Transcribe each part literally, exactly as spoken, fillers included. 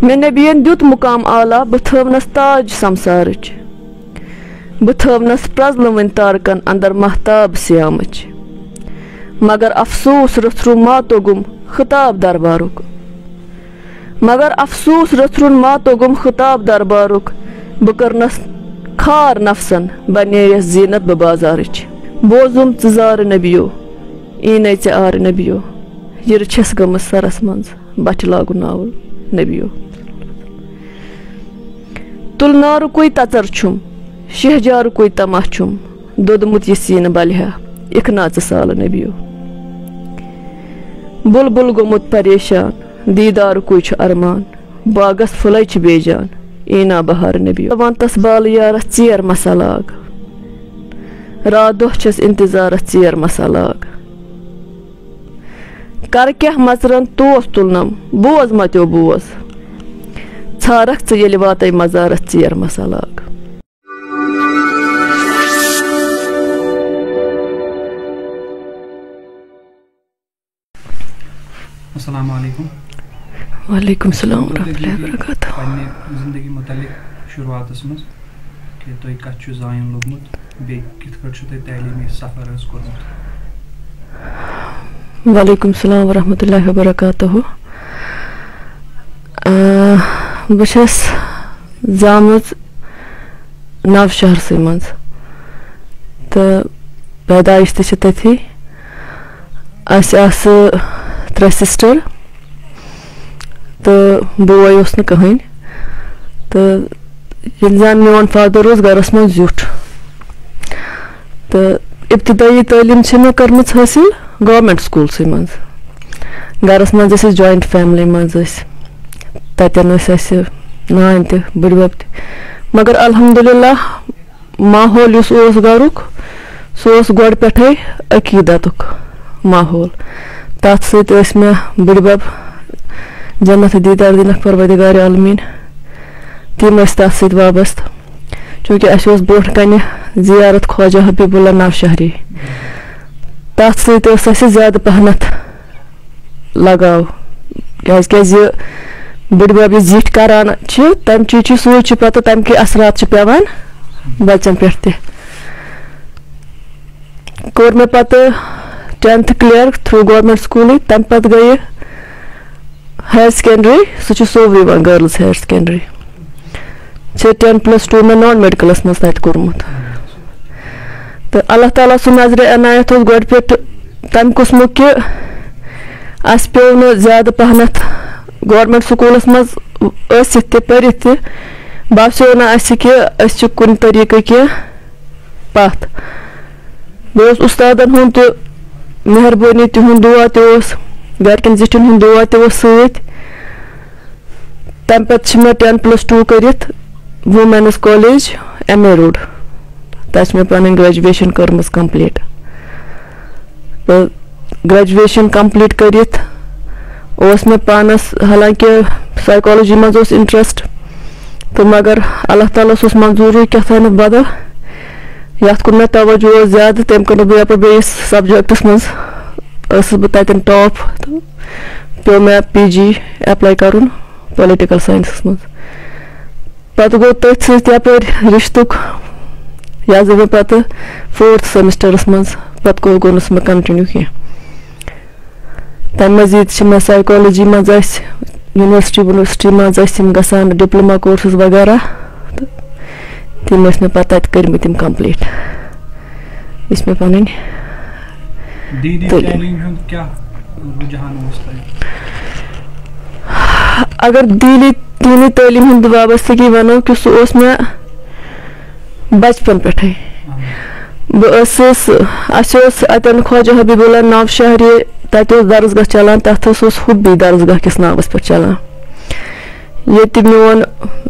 مےٚ نبیَن دیُت مقام اعلیٰ، بہٕ تھٲونَس تاج سمسارٕچ۔ بہٕ تھٲونَس پرٛزلوٕنۍ تارکَن اندر مہتاب سیامٕچ۔ مگر افسوس رٔژھرُن ما توٚگُم خطاب دربارُک۔ مگر افسوس رٔژھرُن ما توٚگُم خطاب دربارُک۔ بہٕ کٔرنَس خار نفسن، بنییَس زینت بہٕ بازارٕچ۔ بوزُم ژٕ زارٕ نبیو، ایٖنے ژےٚ آرٕ نبیو۔ یِرٕ چھَس گٔمٕژ سرس منٛز، بٹھِ لاگُن ناوُل نبیو۔ تُل نارُکُے تژر چھُم، شہجارُکُے تماہ چھُم، دوٚدمُت یہِ سیٖنہٕ بلہِ ہا، اِکھ ناژٕ سالہٕ نبیو۔ بُلبُل گوٚمُت پریشان، دیٖدارُکُے چھُ ارمان، باغس پھُلے چھِ بیجان، ایٖنا بہار نبیو۔ وَنتس بالہٕ یارس ژیر مسا لاگ، راتھ دۄہ چھَس انتظارس ژیر مسا لاگ۔ کر کیٛاہ مژرن توس تُلنم، بوز متیو بوز۔ ژھارکھ ژٕ ییٚلہِ واتے مزارس ژیر مسا لاگ۔ السلام علیکم۔ وعلیکم السلام ورحمۃ اللہ وبرکاتہ۔ پننہِ زندگی متعلق شروعاتس منٛز کہ تُہۍ کَتہِ چھِو زایُن لوٚگمُت، بیٚیہِ کِتھ پٲٹھۍ چھُو تۄہہِ تعلیٖمی سفر حظ کوٚرمُت؟ وعلیکم السلام ورحمۃ اللہ وبرکاتہ۔ آ، بہٕ چھَس زامٕژ نَو شہرسٕے منٛز تہٕ پیدٲیِش تہِ چھِ تٔتھی۔ اَسہِ آسہٕ ترٛےٚ سِسٹَر تہٕ بوے اوس نہٕ کٕہٕنۍ۔ تہٕ ییٚلہِ زَن میون فادر اوس گَرَس منٛز زیُٹھ، تہٕ ابتدٲیی تعلیٖم چھِ مےٚ کٔرمٕژ حٲصِل گورمٮ۪نٛٹ سکوٗلسٕے منٛز۔ گَرَس منٛز ٲسۍ أسۍ جویِنٛٹ فیملی منٛز ٲسۍ، تَتٮ۪ن ٲسۍ اَسہِ نانۍ تہِ بٕڈبَب تہِ، مگر الحمدللہ ماحول یُس اوس گَرُک، سُہ اوس گۄڈٕ پٮ۪ٹھَے عقیٖدتُک ماحول۔ تَتھ سۭتۍ ٲسۍ مےٚ بٕڈبَب، جنت دیٖدار دِنَکھ پروردگار عالمیٖن، تِم ٲسۍ تَتھ سۭتۍ وابستہٕ، چوٗنٛکہِ اَسہِ اوس برٛونٛٹھ کَنہِ زیارت خواجہ حبیب اللہ نَو شہری، تَتھ سۭتۍ ٲس اَسہِ زیادٕ پَہنَتھ لگاو، کیازِ کیازِ یہِ بٕڈبب یہِ زِٹھۍ کران چھِ، تَمہِ چیٖز چھِ سوٗنٛچ چھِ پتہٕ تَمہِ کہِ اثرات چھِ پٮ۪وان بَچَن پٮ۪ٹھ تہِ۔ کوٚر مےٚ پتہٕ ٹینتھ clear through government school-ٕے، تَمہِ پتہٕ گٔیہِ higher secondary، سُہ چھُ صوورِ یِوان girls higher secondary۔ چھِ ten plus two مےٚ non medicalس منٛز تَتہِ کوٚرمُت۔ تہٕ اللہ تعالیٰ سُنٛد نظرِ عنایت اوس گۄڈٕ پٮ۪ٹھ تَمہِ قٕسمُک کہِ اَسہِ پیوٚو نہٕ زیادٕ پَہنَتھ گورمٮ۪نٛٹ سکوٗلَس منٛز ٲسِتھ تہِ، پٔرِتھ تہِ۔ باسیو نہٕ اَسہِ کہِ أسۍ چھِ کُنہِ طریٖقہٕ کینٛہہ پَتھ۔ بیٚیہِ اوس اُستادَن ہُنٛد تہِ مہربٲنی، تِہُنٛد دُعا تہِ اوس، گَرِکٮ۪ن زِٹھٮ۪ن ہُنٛد دُعا تہِ اوس سۭتۍ۔ تَمہِ پَتہٕ چھِ مےٚ ten plus two کٔرِتھ Women's College M A Road۔ تَتہِ چھِ مےٚ پَنٕنۍ graduation کٔرمٕژ complete۔ تہٕ graduation complete کٔرِتھ اوس مےٚ پانَس، حالانکہِ psychology منٛز اوس interest، تہٕ مگر اللہ تعالیٰ ہَس اوس منظوٗرٕے کیٛاہ تھانٮ۪تھ بدل، یَتھ کُن مےٚ توجہ اوس زیادٕ، تَمہِ کٔرنَس بہٕ یَپٲرۍ بیٚیِس subjectس منٛز ٲسٕس بہٕ تَتٮ۪ن top، تہٕ پیوٚو مےٚ P G apply کَرُن political scienceس منٛز۔ پَتہٕ گوٚو تٔتھۍ سۭتۍ یَپٲرۍ رِشتُک، یہِ حظ گوٚو مےٚ پَتہٕ fourth semesterس منٛز، پَتہٕ گوٚو، گوٚو نہٕ سُہ مےٚ continue کینٛہہ۔ تَمہِ مٔزیٖد چھِ مےٚ psychology منٛز اَسہِ university ویونیورسٹی منٛز اَسہِ یِم گژھان diploma courses وغیرہ، تہٕ تِم ٲسۍ مےٚ پَتہٕ تَتہِ کٔرمٕتۍ تِم complete۔ یہِ چھِ مےٚ پَنٕنۍ دِلی تعلیٖم۔ تعلیٖم ہُنٛد کیٛاہ رُجحان اوس تۄہہِ؟ اگر دِلی دیٖنی تعلیٖم ہُنٛد وابستگی وَنو کہِ سُہ اوس مےٚ بچپن پٮ۪ٹھَے۔ اہن۔ بہٕ ٲسٕس، اَسہِ اوس اَتٮ۪ن خواجہ حبیب اللہ نَو شہری، تَتہِ اوس درسگاہ چلان، تَتھ اوس، اوس حُبی درسگاہ کِس ناوَس پٮ۪ٹھ چلان۔ ییٚتہِ میون،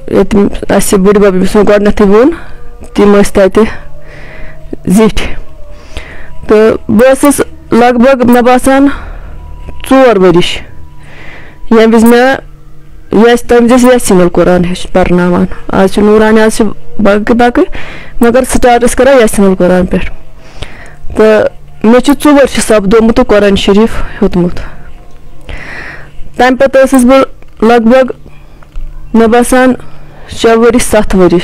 ییٚتہِ اَسہِ بٕڈِ بَب، ییٚمِس مےٚ گۄڈٕنٮ۪تھٕے ووٚن، تِم ٲسۍ تَتہِ زِٹھۍ۔ تہٕ بہٕ ٲسٕس لگ بگ، مےٚ باسان، ژور ؤرِش، ییٚمہِ وِزِ مےٚ یہِ ٲسۍ، تَمہِ وِزِ ٲسۍ یاسین القرآن ہیٚچھ پَرناوان۔ آز چھِ نوٗرانہِ، آز چھِ باقٕے باقٕے، مگر start ٲسۍ کران یاسین القرآن پٮ۪ٹھ۔ تہٕ مےٚ چھُ ژور چھُ سَپدومُت تہٕ قرآن شریٖف ہیوٚتمُت۔ تَمہِ پَتہٕ ٲسٕس بہٕ لگ بگ مےٚ باسان شےٚ ؤرِش، ستھ ؤرِش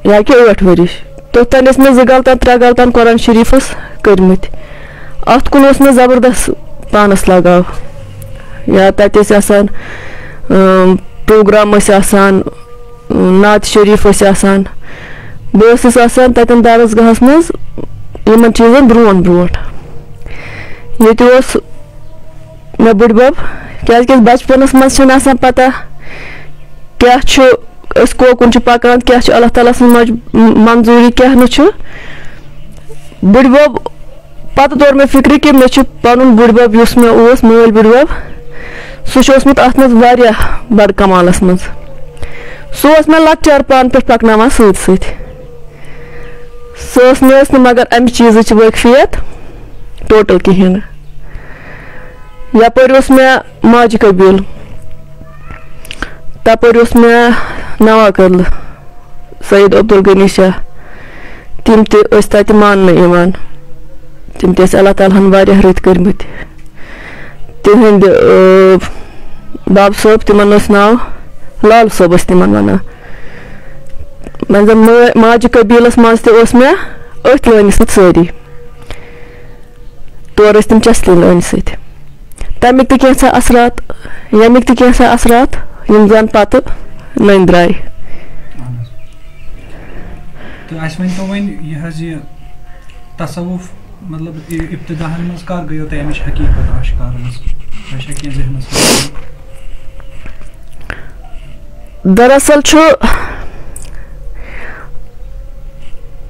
یا کہِ ٲٹھ ؤرِش۔ توٚتام ٲسۍ مےٚ زٕ غلطن، ترٛےٚ غلطن قرآن شریٖفس کٔرمٕتۍ۔ اتھ کُن اوس مےٚ زبردست پانس لگاو۔ یا تتہِ ٲسۍ آسان، اۭں، پروگرام ٲسۍ آسان، اۭں، نعت شریٖف ٲسۍ آسان۔ بہٕ ٲسٕس آسان تتٮ۪ن درسگاہس منٛز یِمن چیٖزن برونٛٹھ برونٛٹھ۔ ییٚتہِ اوس مےٚ بٕڈبب، کیازِ کہِ بچپنس منٛز چھنہٕ آسان پتہ کیٛاہ چھُ، أسۍ کوکُن چھِ پکان، کیٛاہ چھُ اللہ تعالیٰ سٕنٛز مج-، منظوٗری، کیٛاہ نہٕ چھُ۔ بٕڈبب، پتہٕ توٚر مےٚ فکرِ کہِ مےٚ چھُ پنُن بٕڈبب یُس مےٚ اوس، مٲلۍ بٕڈبب، سُہ چھُ اوسمُت اتھ منٛز واریاہ بڑٕ کمالس منٛز۔ سُہ اوس مےٚ لۄکچار پانہٕ پٮ۪ٹھ پکناوان سۭتۍ سۭتۍ۔ سُہ اوس، مےٚ ٲس نہٕ مگر امہِ چیٖزٕچ وٲقفیت ٹوٹل کِہیٖنۍ نہٕ۔ یپٲرۍ اوس مےٚ ماجہِ قبیٖل، تپٲرۍ اوس مےٚ نوا قبیٖل سید عبدالغنی شاہ، تِم تہِ ٲسۍ تتہِ ماننہٕ یِوان۔ تِم تہِ ٲسۍ اللہ تعالیٰ ہن واریاہ رٕتۍ کٔرمٕتۍ۔ تِہنٛدۍ، آ، باب صٲب، تِمن اوس ناو لال صٲب، ٲسۍ تِمن ونان۔ مطلب، مٲ-، ماجہِ قبیٖلس منٛز تہِ اوس مےٚ أتھۍ لٲنہِ سۭتۍ سٲری۔ تورٕ ٲسۍ تِم چسلہِ لٲنہِ سۭتۍ۔ تَمِکۍ تہِ کینٛژھا اثرات، ییٚمِکۍ تہِ کینٛژھا اثرات، یِم زَن پَتہٕ نٔنۍ درٛاے۔ اہن حظ۔ تہٕ اَسہِ ؤنۍ تو وۄنۍ یہِ حظ یہِ تصوف، مطلب، یہِ ابتداہَن منٛز کَر گٔیو تۄہہِ اَمِچ حقیٖقت آشکار؟ تۄہہِ چھا کینٛہہ ذہنَس منٛز؟ دراصل چھُ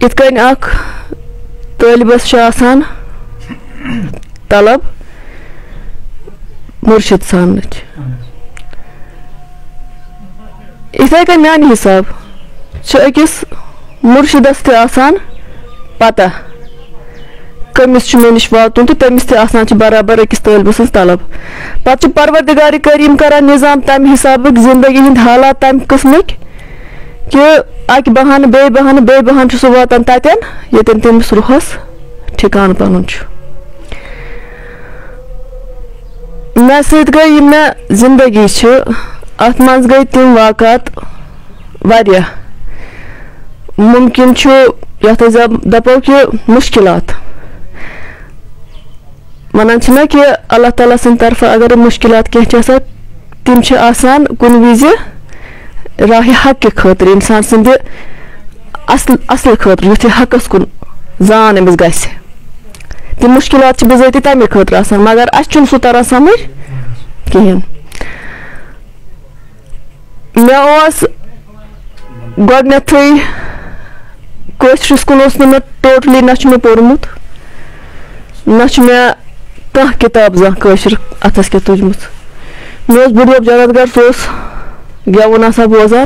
یِتھ کٔنۍ اکھ طٲلبس چھِ آسان طلب مُرشِد ژھانٛڈنٕچ، یِتھے کٔنۍ میانہِ حساب چھُ أکِس مُرشِدس تہِ آسان پتہ کٔمِس چھُ مےٚ نِش واتُن، تہٕ تٔمِس تہِ آسان چھِ برابر أکِس طٲلبہٕ سٕنٛز طلب۔ پتہٕ چھُ پروردگار کریم کران نظام تمہِ حسابٕکۍ، زندگی ہٕنٛدۍ حالات تمہِ قٕسمٕکۍ کہِ اکہِ بہانہٕ بیٚیہِ بہانہٕ، بیٚیہِ بہانہٕ چھُ سُہ واتان تتٮ۪ن، ییٚتٮ۪ن تٔمِس روحس ٹھکانہٕ پنُن چھُ۔ مےٚ سۭتۍ گٔے، یِم مےٚ زندگی چھِ، اتھ منٛز گٔے تِم واقعات واریاہ۔ مُمکِن چھُ یَتھ أسۍ دَپ-، دَپو کہِ مُشکِلات۔ وَنان چھِنہ کہِ اللہ تعالیٰ سٕنٛدِ طرفہٕ اگر مُشکِلات کینٛہہ چھِ آسان، تِم چھِ آسان کُنہِ وِزِ راہِ حق کہِ خٲطرٕ، اِنسان سٕنٛدِ اَصل-، اَصلہٕ خٲطرٕ، یُتھ یہِ حقَس کُن زان أمِس گژھِ۔ تِم مُشکِلات چھِ بِذٲتی تَمے خٲطرٕ آسان، مگر اَسہِ چھُنہٕ سُہ تَران سَمٕجھ کِہیٖنۍ۔ مےٚ اوس گۄڈٕنیتھٕے کٲشرِس کُن اوس نہٕ مےٚ ٹوٹلی، نہ چھُ مےٚ پوٚرمُت، نہ چھُ مےٚ کانٛہہ کِتاب زانٛہہ کٲشِر اَتھس کٮ۪تھ تُجمٕژ۔ مےٚ اوس بٕڈبب جنت گڑھ، سُہ اوس گٮ۪وُن آسان بوزان۔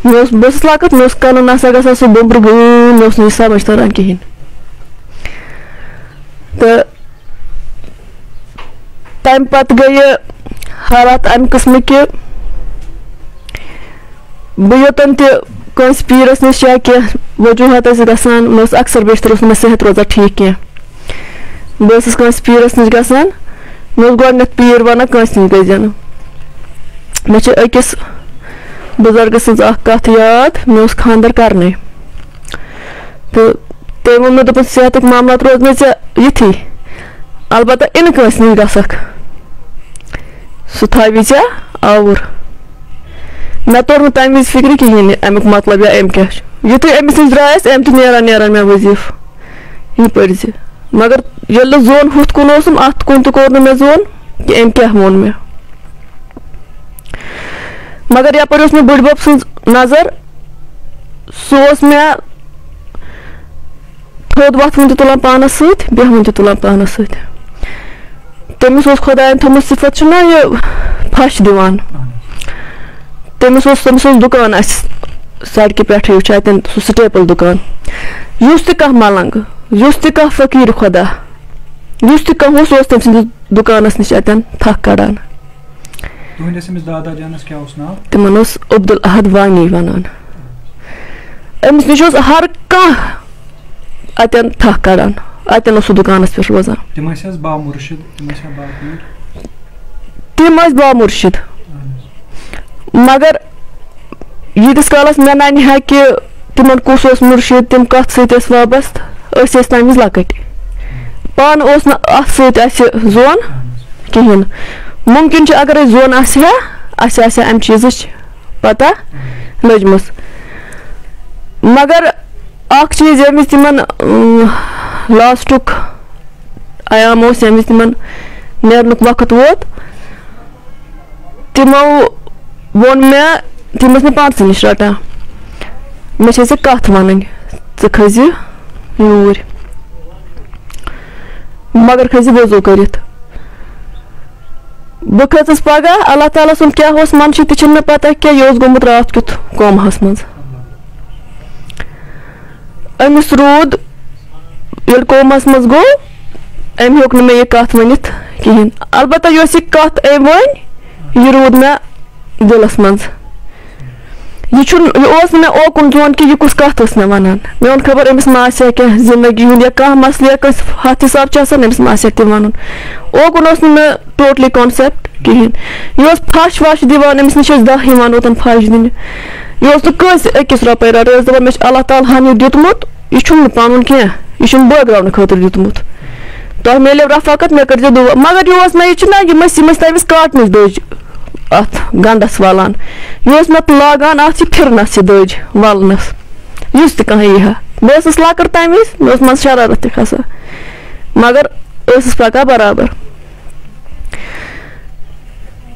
مےٚ اوس، بہٕ ٲسٕس لۄکٕٹ، مےٚ اوس کَنَن آسان گژھان سُہ بومبرٕ گٲم، مےٚ اوس نہٕ یہِ سَمٕجھ تَران کِہیٖنۍ۔ تہٕ تَمہِ پَتہٕ گٔیہِ حالات اَمہِ قٕسمہٕ کہِ بہٕ یوٚتَن تہِ کٲنٛسہِ پیٖرَس نِش یا کینٛہہ وجوٗہات ٲسۍ گژھان، مےٚ اوس اَکثر بیشتر اوس نہٕ مےٚ صحت روزان ٹھیٖک کینٛہہ۔ بہٕ ٲسٕس کٲنٛسہِ پیٖرَس نِش گژھان، مےٚ اوس گۄڈٕنٮ۪تھ پیٖر وَنان، "کٲنٛسہِ نِش گٔژھۍ زِ نہٕ۔" مےٚ چھِ أکِس بُزرگہٕ سٕنٛز اَکھ کَتھ یاد، مےٚ اوس خانٛدر کَرنَے۔ تہٕ تٔمۍ ووٚن مےٚ، دوٚپُن، "صحتٕکۍ معاملات روزنَے ژےٚ یِتھٕے، البتہ اِنہٕ کٲنٛسہِ نِش گژھکھ، سُہ تھاوِ ژےٚ آوُر۔" مےٚ توٚر نہٕ تَمہِ وِزِ فِکرِ کِہیٖنۍ نہٕ اَمیُک مطلب یا أمۍ کیٛاہ چھُ۔ یُتھُے أمِس نِش درٛایَس، أمۍ دیُت نیران نیران مےٚ وظیٖفہٕ، یہِ پٔرۍ زِ۔ مگر ییٚلہِ نہٕ زوٚن ہُتھ کُن اوسُم، اَتھ کُن تہِ کوٚر نہٕ مےٚ زوٚن کہِ أمۍ کیٛاہ ووٚن مےٚ۔ مگر یپٲرۍ اوس مےٚ بٕڈبب سٕنٛز نظر، سُہ اوس مےٚ تھوٚد وۄتھوُن تہِ تُلان پانس سۭتۍ، بیہوُن تہِ تُلان پانس سۭتۍ۔ تٔمِس اوس خۄداین تھوٚمُت صفت، چھُنہ یہِ پھش دِوان، تٔمِس اوس، تٔمِس اوس دُکان اَسہِ سڑکہِ پٮ۪ٹھٕے، چھُ اَتٮ۪ن سُہ staple دُکان۔ یُس تہِ کانٛہہ ملنگ، یُس تہِ کانٛہہ فقیٖر خۄدا، یُس تہِ کانٛہہ اوس، سُہ اوس تٔمۍ سٕنٛدِس دُکانس نِش اَتٮ۪ن تھکھ کڑان۔ تُہٕنٛدِس أمِس دادا جانَس کیٛاہ اوس ناو؟ تِمن اوس عبدالاحد وانی وَنان۔ أمِس نِش اوس ہر کانٛہہ اَتٮ۪ن تھکھ کَڑان، اَتٮ۪ن اوس سُہ دُکانَس پٮ۪ٹھ روزان۔ تِم ٲسۍ حظ با مُرشِد، تِم ٲسۍ با پیٖر؟ تِم ٲسۍ با مُرشِد۔ اَہَن حظ۔ مگر ییٖتِس کالَس مےٚ نَنہِ ہا کہِ تِمَن کُس اوس مُرشِد، تِم کَتھ سۭتۍ ٲسۍ وابستہٕ، أسۍ ٲسۍ تَمہِ وِزِ لۄکٕٹۍ۔ پانہٕ اوس نہٕ اَتھ سۭتۍ اَسہِ زون کِہیٖنۍ۔ مُمکِن چھُ اگر اَسہِ زون آسہِ ہا، اَسہِ آسہِ ہا اَمہِ چیٖزٕچ پَتہ لٔجمٕژ۔ مگر اَکھ چیٖز ییٚمہِ وِزِ تِمَن، اۭں، لاسٹُک ایام اوس، ییٚمہِ وِزِ تِمَن نیرنُک وقت ووت، تِمو ووٚن مےٚ، تِم ٲسۍ مےٚ پانسٕے نِش رَٹان، مےٚ چھےٚ ژےٚ کَتھ وَنٕنۍ، ژٕ کھٔسۍ زِ یوٗرۍ، مگر کھٔسۍ زِ وضوٗ کٔرِتھ۔ بہٕ کھٔژٕس پَگاہ، اللہ تعالیٰ سُنٛد کیٛاہ اوس منشہٕ تہِ چھُنہٕ مےٚ پَتہ کینٛہہ، یہِ اوس گوٚمُت راتھ کیُتھ کوماہَس منٛز۔ أمِس روٗد، ییٚلہِ کوماہَس منٛز گوٚو، أمۍ ہیوٚک نہٕ مےٚ یہِ کَتھ ؤنِتھ کِہیٖنۍ۔ البتہ یۄس یہِ کَتھ أمۍ ؤنۍ، یہِ روٗد مےٚ دِلَس منٛز۔ یہِ چھُنہٕ، یہِ اوس نہٕ مےٚ اوکُن زون کہِ یہِ کُس کَتھ ٲس مےٚ وَنان۔ مےٚ ووٚن خبر أمِس ما آسہِ ہا کینٛہہ زِندگی ہُنٛد یا کانٛہہ مسلہٕ یا کٲنٛسہِ ہَتھ حِساب چھُ آسان، أمِس ما آسہِ ہا تہِ وَنُن۔ اوکُن اوس نہٕ مےٚ ٹوٹلی کانسیپٹ کِہیٖنۍ۔ یہِ اوس پھَش وَش دِوان، أمِس نِش ٲسۍ دَہ یِوان اوٚتَن پھَش دِنہِ۔ یہِ اوس نہٕ کٲنٛسہِ أکِس رۄپَے رَٹان، ٲس دَپان مےٚ چھُ اللہ تعالیٰ ہَن یہِ دیُتمُت، یہِ چھُم نہٕ پَنُن کینٛہہ، یہِ چھُم بٲگراونہٕ خٲطرٕ دیُتمُت۔ تۄہہِ میلیو رفاقت، مےٚ کٔرۍزیو دُعا۔ مگر یہِ اوس نہ، یہِ چھُنہ، یِم ٲسۍ، یِم ٲسۍ تَمہِ وِزِ کاٹنٕچ دٔج اَتھ گَنٛڈَس وَلان۔ یہِ اوس مےٚ لاگان اَتھ یہِ پھِرنَس یہِ دٔج وَلنَس، یُس تہِ کانٛہہ یی ہا۔ بہٕ ٲسٕس لۄکٕٹ تَمہِ وِزِ، مےٚ اوس منٛزٕ شرارت تہِ کھسان، مگر ٲسٕس پَکان برابر۔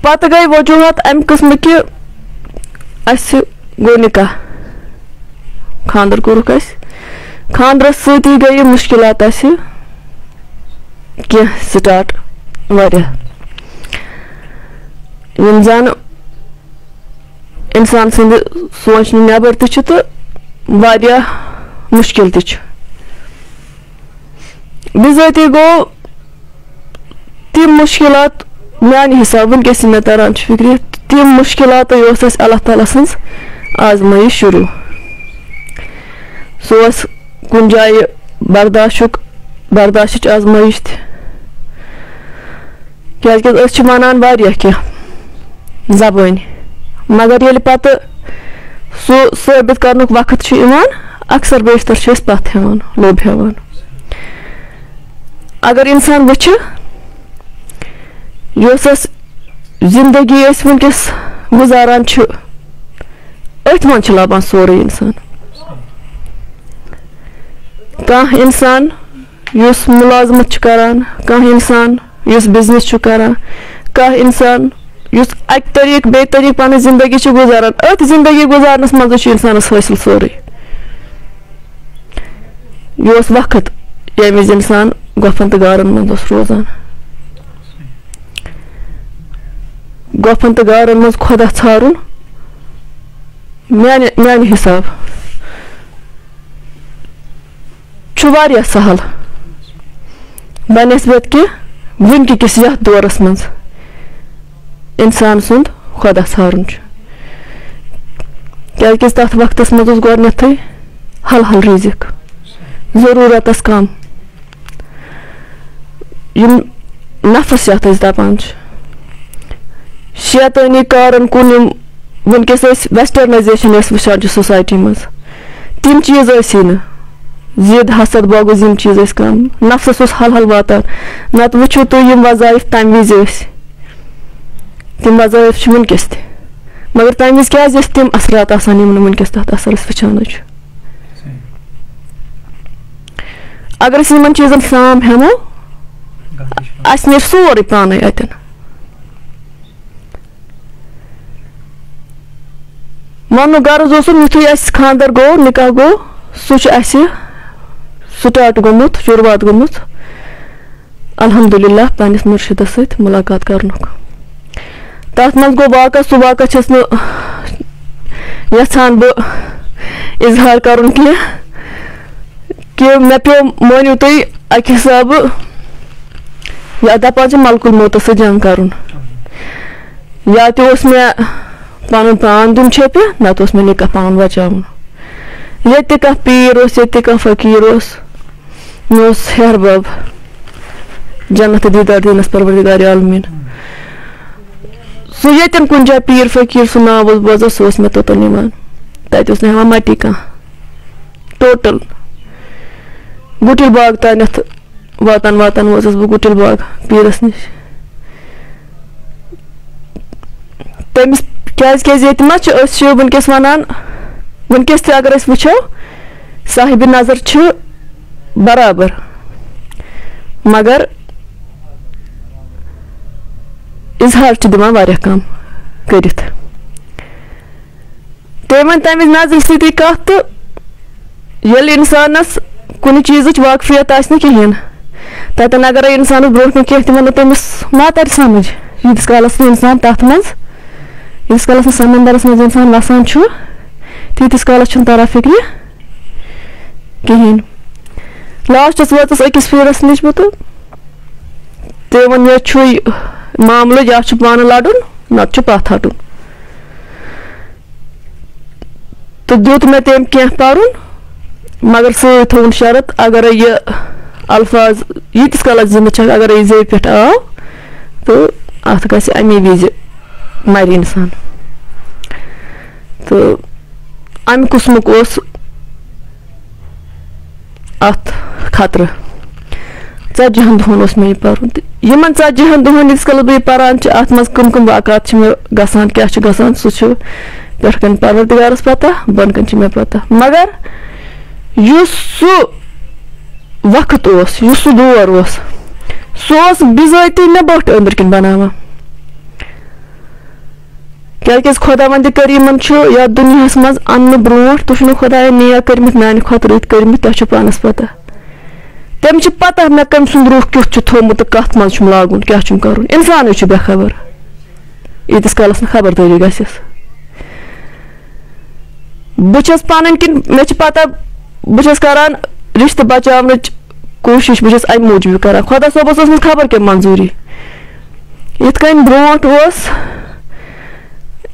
پَتہٕ گٔے وجوٗہات اَمہِ قٕسمہٕ کہِ اَسہِ گوٚو نِکاح، خانٛدر کوٚرُکھ اَسہِ۔ خانٛدرَس سۭتی گٔیہِ مُشکِلات اَسہِ کینٛہہ سٹارٹ، واریاہ، یِم زَن اِنسان سٕنٛدِ سونٛچنہٕ نٮ۪بر تہِ چھِ تہٕ واریاہ مُشکِل تہِ چھِ۔ بِذٲتی گوٚو تِم مُشکِلات، میٛانہِ حِسابہٕ وٕنکیٚس یہِ مےٚ تَران چھِ فِکرِ، تِم مُشکِلاتٕے اوس اَسہِ اللہ تعالیٰ سٕنٛز آزمٲیِش شروٗع۔ سُہ اوس کُنہِ جایہِ برداشُک، برداشٕچ آزمٲیِش تہِ۔ کیٛازِکہِ أسۍ چھِ وَنان واریاہ کینٛہہ زبٲنۍ، مگر ییٚلہِ پَتہٕ سُہ ثٲبِت کَرنُک وقت چھُ یِوان، اکثر بیشتر چھِ أسۍ پَتھ ہٮ۪وان، لوٚب ہٮ۪وان۔ اگر اِنسان وٕچھِ، یۄس اَسہِ زِندگی أسۍ وٕنکیٚس گُزاران چھِ، أتھۍ منٛز چھِ لَبان سورُے اِنسان۔ کانٛہہ اِنسان یُس مُلازمَت چھُ کَران، کانٛہہ اِنسان یُس بِزنِس چھُ کَران، کانٛہہ اِنسان یُس اَکہِ طٔریٖقہٕ بیٚیہِ طٔریٖقہٕ پَنٕنۍ زِندگی چھُ گُزاران، أتھۍ زِندگی گُزارنَس منٛزٕے چھُ اِنسانَس حٲصِل سورُے۔ یہِ اوس وقت، ییٚمہِ وِزِ اِنسان گۄپھن تہٕ گارن منٛز اوس روزان۔ گۄپھن تہٕ گارن منٛز خۄدا ژھارُن، میانہِ، میانہِ حساب چھُ واریاہ سہل، بنسبت کہِ وٕنکہِ کِس یتھ دورس منٛز اِنسان سُنٛد خۄدا ژھارُن چھُ۔ کیازِ کہِ تتھ وقتس منٛز اوس گۄڈٕنیتھٕے حل حل رِزق، ضروٗرتس کم۔ یِم نفس یتھ أسۍ دپان چھِ، شیطٲنی کارن کُن یِم وٕنکیٚس أسۍ westernization أسۍ وٕچھان چھِ society منٛز، تِم چیٖز ٲسی نہٕ۔ ضد، حسد، بغض، یِم چیٖز ٲسۍ کم۔ نفسس اوس حل حل واتان۔ نتہٕ وٕچھِو تُہۍ یِم وظایف تمہِ وِزِ ٲسۍ، تِم وظٲیِف چھِ وٕنکیٚس تہِ۔ مگر تَمہِ وِزِ کیٛازِ ٲسۍ تِم اثرات آسان، یِم نہٕ وٕنکیٚس تَتھ اثرس وٕچھان چھِ؟ اگر أسۍ یِمن چیٖزن سام ہٮ۪مو، اَسہِ نیرِ سورُے پانے اَتٮ۪ن۔ وَننُک غرض اوسُم، یُتھُے اَسہِ خانٛدر گوٚو، نِکاح گوٚو، سُہ چھُ اَسہِ start گوٚمُت، شروٗعات گٔمٕژ۔ الحمدللہ، پننِس مُرشِدس سۭتۍ مُلاقات کرنُک۔ تتھ منٛز گوٚو واقعہ، سُہ واقعہ چھَس نہٕ یژھان بہٕ اظہار کرُن کینٛہہ، کہِ مےٚ پیوٚو، مٲنِو تُہۍ، اکہِ حسابہٕ، یا دپان چھِ ملکُل موتس سۭتۍ جنگ کرُن۔ یا تہِ اوس مےٚ پنُن پان دیُن چھیٚپہِ، نتہٕ اوس مےٚ نکاح پان بچاوُن۔ ییٚتہِ تہِ کانٛہہ پیٖر اوس، ییٚتہِ تہِ کانٛہہ فقیٖر اوس، مےٚ اوس ہیہر بب، جنت دیٖدار دیٖنس پروردگار عالمیٖن۔ سُہ ییٚتٮ۪ن کُنہِ جایہِ پیٖر فقیٖر سُنٛد ناو اوس بوزان، سُہ اوس مےٚ توٚتَن نِوان۔ تَتہِ اوس نہٕ ہٮ۪وان مَٹی کانٛہہ۔ ٹوٹل گُٹِل باغ تانٮ۪تھ واتان واتان وٲژٕس بہٕ گُٹِل باغ پیٖرَس نِش۔ تٔمِس، کیٛازِ، کیٛازِ ییٚتہِ ما چھِ، أسۍ چھِ وٕنکیٚس وَنان، وٕنکیٚس تہِ اگر أسۍ وٕچھو، صاحبِ نظر چھِ برابر، مگر اظہار چھِ دِوان واریاہ کم کٔرِتھ۔ تٔمۍ وۄنۍ تَمہِ وِزِ نظرِ سۭتی کَتھ، تہٕ ییٚلہِ اِنسانَس کُنہِ چیٖزٕچ واقفیت آسہِ نہٕ کِہیٖنۍ، تَتٮ۪ن اگرے اِنسانَس برونٛٹھ کُن کینٛہہ تہِ وَنو، تٔمِس ما تَرِ سَمٕجھ؟ ییٖتِس کالَس نہٕ اِنسان تَتھ منٛز، ییٖتِس کالَس نہٕ سَمندَرَس منٛز اِنسان وَسان چھُ، تیٖتِس کالَس چھُنہٕ تَران فِکرِ کِہیٖنۍ۔ لاسٹَس وٲژٕس أکِس پیٖرَس نِش بہٕ، تہٕ تٔمۍ ووٚن، "یہِ چھُے معاملہٕ، یا چھُ پانہٕ لَڑُن، نَتہٕ چھُ پَتھ ہَٹُن۔" تہٕ دیُت مےٚ تٔمۍ کینٛہہ پَرُن، مگر سۭتۍ تھوٚوُن شرط، اگرے یہِ الفاظ ییٖتِس کالَس زِندٕ چھَکھ، اگرے یہِ زیٚوِ پٮ۪ٹھ آو، تہٕ اَتھ گژھِ اَمی وِزِ مَرِ اِنسان۔ تہٕ اَمہِ قٕسمُک اوس اَتھ خطرٕ۔ ژتجی ہن دۄہن اوس مےٚ یہِ پَرُن۔ تہٕ یِمن ژتجی ہن دۄہن ییٖتِس کالس بہٕ یہِ پَران چھِ، اَتھ منٛز کٕم کٕم واقعات چھِ مےٚ گژھان، کیٛاہ چھُ گژھان، سُہ چھُ پٮ۪ٹھ کَنۍ پروردگارس پتہ، بۄنہٕ کَنۍ چھِ مےٚ پتہ۔ مگر یُس سُہ وقت اوس، یُس سُہ دور اوس، سُہ اوس بِذٲتی مےٚ بٔٹھ أنٛدرۍ کِنۍ بناوان۔ کیٛازِ خۄداوندِ کریٖمن چھُ یَتھ دُنیاہَس منٛز اَننہٕ برونٛٹھ، تُہۍ چھِو نہٕ خۄدایا نیک کٔرمٕتۍ، میانہِ کھۄتہٕ رٕتۍ کٔرمٕتۍ، تۄہہِ چھُ پانَس پَتہ۔ تٔمِس چھِ پَتہ مےٚ کٔمۍ سُنٛد روح کیُتھ چھُ تھوٚومُت تہٕ کَتھ منٛز چھُم لاگُن، کیٛاہ چھُم کَرُن۔ اِنسانٕے چھُ بے خبر، ییٖتِس کالَس نہٕ خبردٲری گژھٮ۪س۔ بہٕ چھَس پَنٕنۍ کِنۍ، مےٚ چھِ پَتہ، بہٕ چھَس کَران رِشتہٕ بَچاونٕچ کوٗشِش، بہٕ چھَس اَمہِ موٗجوٗب یہِ کَران۔ خۄدا صٲبَس ٲس نہٕ خبر کیٛاہ منظوٗری۔ یِتھ کٔنۍ برونٛٹھ اوس،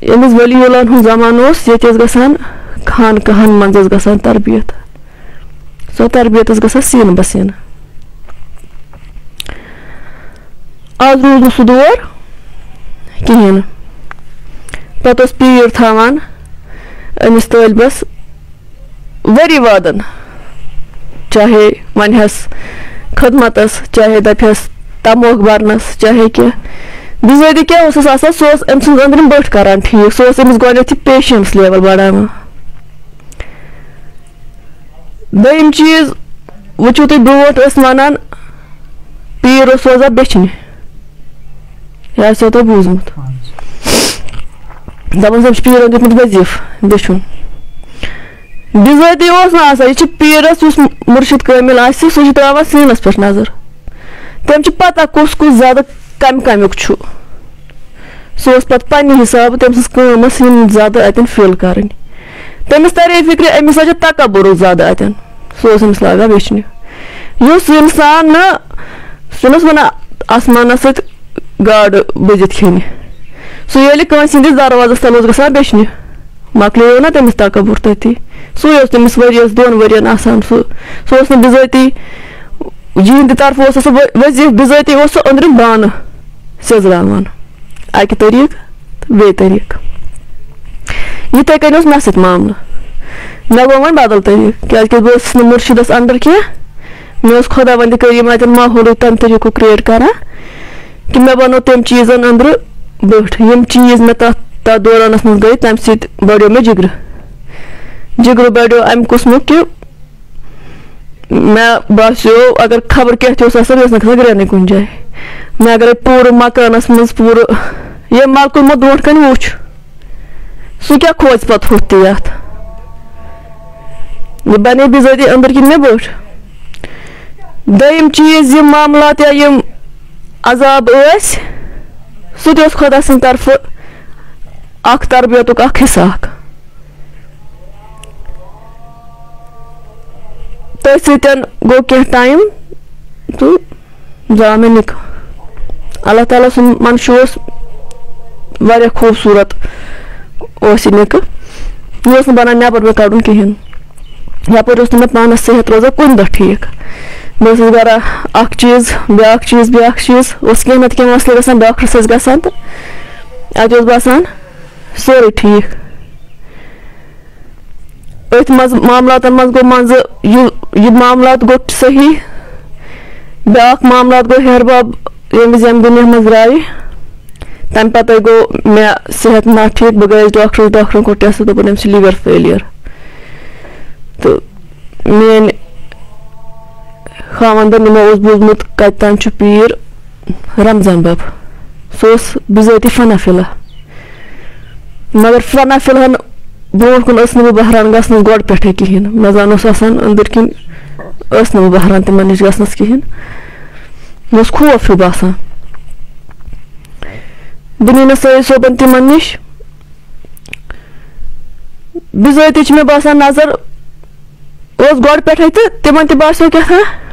ییٚمِس ؤلی اللہَن ہُنٛد زمانہٕ اوس، ییٚتہِ ٲس گژھان خانقاہَن منٛز ٲس گژھان تربیت۔ سۄ تربیت ٲس گژھان سیٖنہٕ بہ سیٖنہٕ۔ آز روٗد نہٕ سُہ دور کِہیٖنۍ نہٕ۔ پَتہٕ اوس پیٖر تھاوان أمِس طٲلبَس ؤری وادَن، چاہے وَنہِ ہَس خدمتَس، چاہے دَپہِ ہَس تَموکھ بَرنَس، چاہے کینٛہہ۔ بِزٲتی کیٛاہ اوسُس آسان؟ سُہ اوس أمۍ سٕنٛز أنٛدرِم بٔٹھ کَران ٹھیٖک، سُہ اوس أمِس گۄڈٕنٮ۪تھ یہِ پیشَنٕس لیوَل بَڑاوان۔ دوٚیِم چیٖز، وٕچھِو تُہۍ، برونٛٹھ ٲسۍ وَنان، پیٖر اوس سوزان بیٚچھنہِ۔ یہِ آسیو تۄہہِ بوٗزمُت۔ دَپان، "أمِس چھُ پیٖرَن دیُتمُت وظیٖفہٕ بیٚچھُن۔" بِذٲتی اوس نہٕ آسان، یہِ چھُ پیٖرَس، یُس مُرشِد کٲمِل آسہِ، سُہ چھُ ترٛاوان سیٖنَس پٮ۪ٹھ نظر۔ تٔمۍ چھِ پَتہ کُس کُس زیادٕ کَمہِ کَمیُک چھُ۔ سُہ اوس پَتہٕ پننہِ حسابہٕ، تٔمۍ سٕنٛز کٲم ٲس یِم زیادٕ اَتٮ۪ن فِل کَرٕنۍ۔ تٔمِس تَرے فِکرِ، أمِس ہا چھِ تکبُرُک زیادٕ اَتٮ۪ن۔ سُہ اوس أمِس لاگان ویٚچھنہِ۔ یُس اِنسان نہٕ، سُہ نہٕ اوس وَنان آسمانَس سۭتۍ گاڈٕ بٔزِتھ کھیٚنہِ۔ سُہ ییٚلہِ کٲنٛسہِ ہِنٛدِس دروازَس تَل اوس گژھان بیٚچھنہِ، مۄکلیو نہ تٔمِس تکبُر تٔتی۔ سُے اوس تٔمِس ؤریَس دۄن ؤرِیَن آسان۔ سُہ، سُہ اوس نہٕ بِذٲتی، یِہِنٛدِ طرفہٕ اوس سُہ ؤ-، وظیٖفہٕ، بِذٲتی اوس سُہ أنٛدرِم بانہٕ سیٚزراوان۔ اَکہِ طریٖقہٕ تہٕ بیٚیہِ طریٖقہٕ۔ یِتھَے کٔنۍ اوس مےٚ سۭتۍ معاملہٕ۔ مےٚ گوٚو وۄنۍ بدل طریٖقہٕ، کیٛازِکہِ بہٕ ٲسٕس نہٕ مُرشِدَس under کینٛہہ۔ مےٚ اوس خۄداوندِ کریٖم اَتٮ۪ن ماحولٕے تَمہِ طریٖقُک create کران کہِ مےٚ بنوو تَمہِ چیٖزَن أنٛدرٕ بٔٹھ۔ یِم چیٖز مےٚ تَتھ، تَتھ دورانَس منٛز گٔے، تَمہِ سۭتۍ بڑیو مےٚ جِگرٕ۔ جِگرٕ بڑیو اَمہِ قٕسمُک کہِ مےٚ باسیو، اگر خبر کیٛاہ تہِ اوس آسان، مےٚ ٲس نہٕ کھسان گرٛینٕے کُنہِ جایہِ۔ مےٚ اگرے پوٗرٕ مکانس منٛز پوٗرٕ یہِ ملکُل مےٚ برونٛٹھ کنہِ وُچھ، سُہ کیٛاہ کھوژِ پتہٕ ہُتھ تہِ یتھ؟ یہِ بنے بِذٲتی أنٛدٕر کِنۍ مےٚ بٔٹھ۔ دوٚیِم چیٖز، یِم معاملات یا یِم عذاب ٲسۍ، سُہ تہِ اوس خۄدا سٕنٛدِ طرفہٕ اکھ تربیتُک اکھ حصہٕ اکھ۔ تٔتھۍ سۭتۍ گوٚو کینٛہہ ٹایم تہٕ زاو مےٚ نِکہٕ۔ اللہ تعالیٰ سُنٛد منشور اوس واریاہ خوٗبصوٗرت، اوس یہِ نِکہٕ۔ یہِ اوس نہٕ بَنان نٮ۪بر مےٚ کَڑُن کِہیٖنۍ۔ یَپٲرۍ اوس نہٕ مےٚ پانَس صحت روزان کُنہِ دۄہ ٹھیٖک۔ بہٕ ٲسٕس گَرا اَکھ چیٖز، بیٛاکھ چیٖز، بیٛاکھ چیٖز، اوس کینٛہہ نَتہٕ کینٛہہ مسلہٕ گژھان، ڈاکٹرَس ٲسۍ گژھان تہٕ اَتہِ اوس باسان سورُے ٹھیٖک۔ أتھۍ منٛز معاملاتن منٛز گوٚو منٛزٕ یہِ، یہِ معاملات گوٚو صحیح۔ بیٛاکھ معاملات گوٚو ہیہَر بب، ییٚمہِ وِزِ ییٚمہِ دُنیا منٛز درٛایہِ۔ تَمہِ پَتَے گوٚو مےٚ صحت ناٹھیٖک، بہٕ گٔیَس ڈاکٹرَس، ڈاکٹرَن کوٚر ٹیسٹ، دوٚپُن أمِس چھِ liver failure۔ تہٕ میٛٲنۍ خاوندن یِمو اوس بوٗزمُت کَتہِ تام چھُ پیٖر رمضان بب۔ سُہ اوس بِذٲتی فنا فِلا۔ مگر فنا فِلہن برونٛٹھ کُن ٲس نہٕ بہٕ بہران گژھنَس گۄڈٕ پٮ۪ٹھَے کِہیٖنۍ۔ مےٚ زَن اوس آسان أنٛدٕرۍ کِنۍ، ٲس نہٕ بہٕ بہران تِمَن نِش گژھنَس کِہیٖنۍ۔ مےٚ اوس خوف ہیوٗ باسان۔ بہٕ نیٖنَس سید صٲبَن تِمَن نِش۔ بِذٲتی چھِ مےٚ باسان نظر اوس گۄڈٕ پٮ۪ٹھَے تہٕ تِمَن تہِ باسیو کیٛاہ تھام۔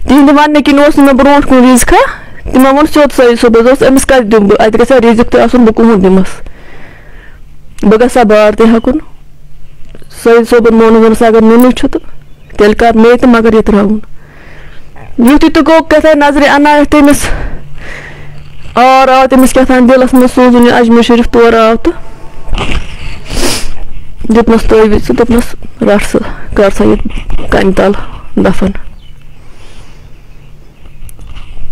تِہِنٛدِ وَننہٕ کِنۍ اوس نہٕ مےٚ برونٛٹھ کُن رِزقا۔ تِمَن ووٚن سیوٚد سید صٲبَس، دوٚپُس، "أمِس کَتہِ دِمہٕ بہٕ؟ اَتہِ گژھِ ہا رِزق تہِ آسُن، بہٕ کُہُنٛد دِمَس؟ بہٕ گژھٕ ہا بار تہِ ہٮ۪کُن؟" سید صٲبَن مونُن، دوٚپنَس، "اگر نُنٕے چھُ تہٕ تیٚلہِ کَر مے تہٕ مگر یہِ ترٛاوُن۔" یُتھُے تہٕ گوٚو کیٛاہ تام نظرِ عنایت تٔمِس، آر آو تٔمِس کیٛاہ تام دِلَس منٛز، سوٗزُن یہِ اجمیر شریٖف تور آو تہٕ دیُتنَس تٲویٖز تہٕ دوٚپنَس، "رَٹ سا، کر سا یہِ کَنہِ تَل دَفن۔"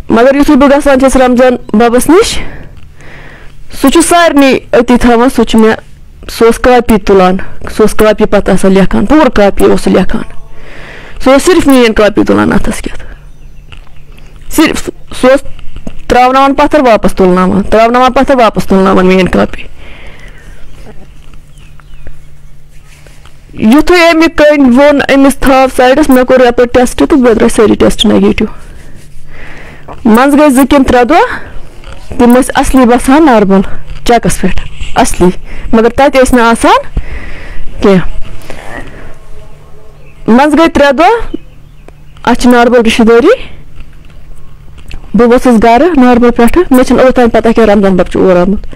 مگر یُتھُے بہٕ گژھان چھَس رمضان بَبَس نِش، سُہ چھُ سارنٕے أتی تھاوان، سُہ چھُ مےٚ، سُہ اوس کاپی تُلان، سُہ اوس کاپی پَتہٕ آسان لیکھان، پوٗرٕ کاپی اوس سُہ لیکھان۔ سُہ اوس صرف میٛٲنۍ کاپی تُلان اَتھَس کٮ۪تھ۔ صرف سُہ، سُہ اوس ترٛاوناوان پَتھر، واپَس تُلناوان، ترٛاوناوان پَتھر، واپَس تُلناوان میٛٲنۍ کاپی۔ یُتھُے أمۍ یہِ کٔنۍ ووٚن، أمِس تھاو سایڈَس، مےٚ کوٚر یَپٲرۍ ٹیسٹ تہٕ مےٚ درٛاے سٲری ٹیسٹ نیگیٹِو۔ منٛزٕ گٔے زٕ کِنہٕ ترٛےٚ دۄہ، تِم ٲسۍ اَصلی باسان نارمل چیکَس پٮ۪ٹھ، اَصلی، مگر تَتہِ ٲسۍ نہٕ آسان کینٛہہ۔ منٛزٕ گٔے ترٛےٚ دۄہ، اَتھ چھِ نارمل رِشتہٕ دٲری۔ بہٕ ؤژھٕس گَرٕ نارمل پٮ۪ٹھٕ، مےٚ چھِنہٕ اوٚتام پَتہ کینٛہہ رمضان بَب چھُ اور آمُت۔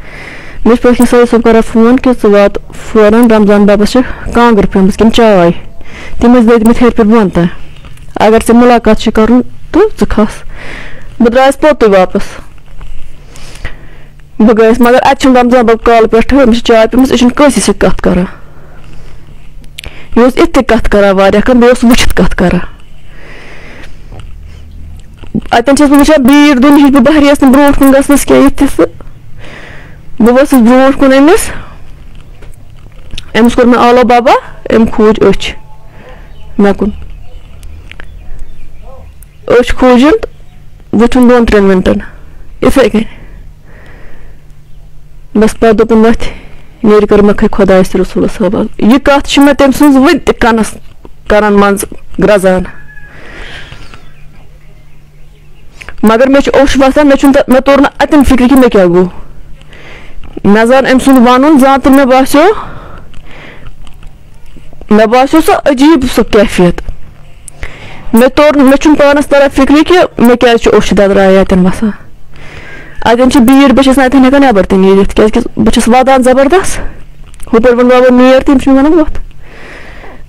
مےٚ چھِ پٔتۍ کِنۍ سٲری صٲب کَران فون کہِ ژٕ وات فوراً، رمضان بَبَس چھِ کانٛگٕر پیٚمٕژ کِنہٕ چاے۔ تِم ٲسۍ لٔدمٕتۍ ہیٚرِ پٮ۪ٹھ بۄن تام۔ اگر ژےٚ مُلاقات چھِ کَرُن تہٕ ژٕ کھَس۔ بہٕ درٛایَس پوٚتُے واپَس۔ بہٕ گٔیَس، مگر اَتہِ چھُنہٕ رمضان بَب کالہٕ پٮ۪ٹھٕ، أمِس چھِ چاے پیٚمٕژ، أسۍ چھِنہٕ کٲنٛسہِ سۭتۍ کَتھ کَران۔ یہِ اوس اِتھ تہِ کَتھ کَران واریاہ کَم، بیٚیہِ اوس وٕچھِتھ کَتھ کَران۔ اَتٮ۪ن چھَس بہٕ وٕچھان بیٖڑ دُنہِچ، بہٕ بہریَس نہٕ برونٛٹھ کُن گژھنَس کینٛہہ یِتھ تہِ سُہ۔ بہٕ ؤژھٕس برونٛٹھ کُن أمِس، أمِس کوٚر مےٚ آلو بابا، أمۍ کھوٗج أچھ مےٚ کُن۔ أچھ کھوٗجِن تہٕ وُتھُن دۄن ترٛٮ۪ن مِنٹَن یِتھَے کٔنۍ۔ بَس پَتہٕ دوٚپُن، "وۄتھ، نیرِ کٔرمَکھٕے خۄدایَس تہٕ رسوٗلَس حوالہٕ۔" یہِ کَتھ چھِ مےٚ تٔمۍ سٕنٛز وٕنہِ تہِ کَنَس، کَنَن منٛز گرٛزان۔ مگر مےٚ چھُ اوٚش وَسان، مےٚ چھُنہٕ تَ-، مےٚ توٚر نہٕ اَتٮ۪ن فِکرِ کہِ مےٚ کیٛاہ گوٚو۔ مےٚ زَن أمۍ سُنٛد وَنُن زانٛہہ تہٕ مےٚ باسیو، مےٚ باسیو سُہ عجیٖب سُہ کیفیت۔ مےٚ توٚر، مےٚ چھُنہٕ پانَس تَران فِکرِ کہِ مےٚ کیٛازِ چھُ اوٚش دَدرایہِ اَتٮ۪ن وَسان۔ اَتٮ۪ن چھِ بیٖڑ، بہٕ چھَس نہٕ اَتٮ۪ن ہٮ۪کان نٮ۪بَر تہِ نیٖرِتھ، کیٛازِکہِ بہٕ چھَس وَدان زبردست۔ ہُپٲرۍ ووٚن بابا، "نیر تہِ، أمِس چھُنہٕ وَنان وۄتھ۔"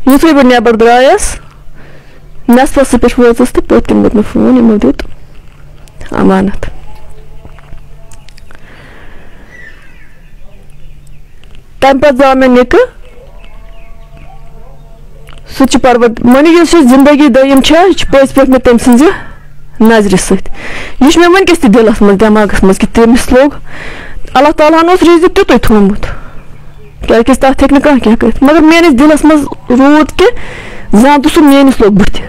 یُتھُے بہٕ نٮ۪بَر درٛایَس، نٮ۪صفَسٕے پٮ۪ٹھ وٲژٕس تہٕ پٔتۍ کِنۍ دیُت مےٚ فون، یِمو دیُت امانت۔ تَمہِ پَتہٕ زاو مےٚ نِکہٕ۔ سُہ تہِ چھُ پَروَر-، مٲنِو، یُس یہِ زِندگی دوٚیِم چھےٚ، یہِ چھِ پٔزۍ پٲٹھۍ مےٚ تٔمۍ سٕنٛزِ نظرِ سۭتۍ۔ یہِ چھُ مےٚ وٕنۍکٮ۪س تہِ دِلَس منٛز، دٮ۪ماغَس منٛز کہِ تٔمِس لوٚگ، اللہ تعالیٰ ہَن اوس رِزِق تیُتُے تھوٚومُت۔ کیٛازِکہِ تَتھ ہیٚکہِ نہٕ کانٛہہ کینٛہہ کٔرِتھ۔ مگر میٛٲنِس دِلَس منٛز روٗد کہِ زانٛہہ تہٕ سُہ میٛٲنِس لوٚگ بٕتھِ۔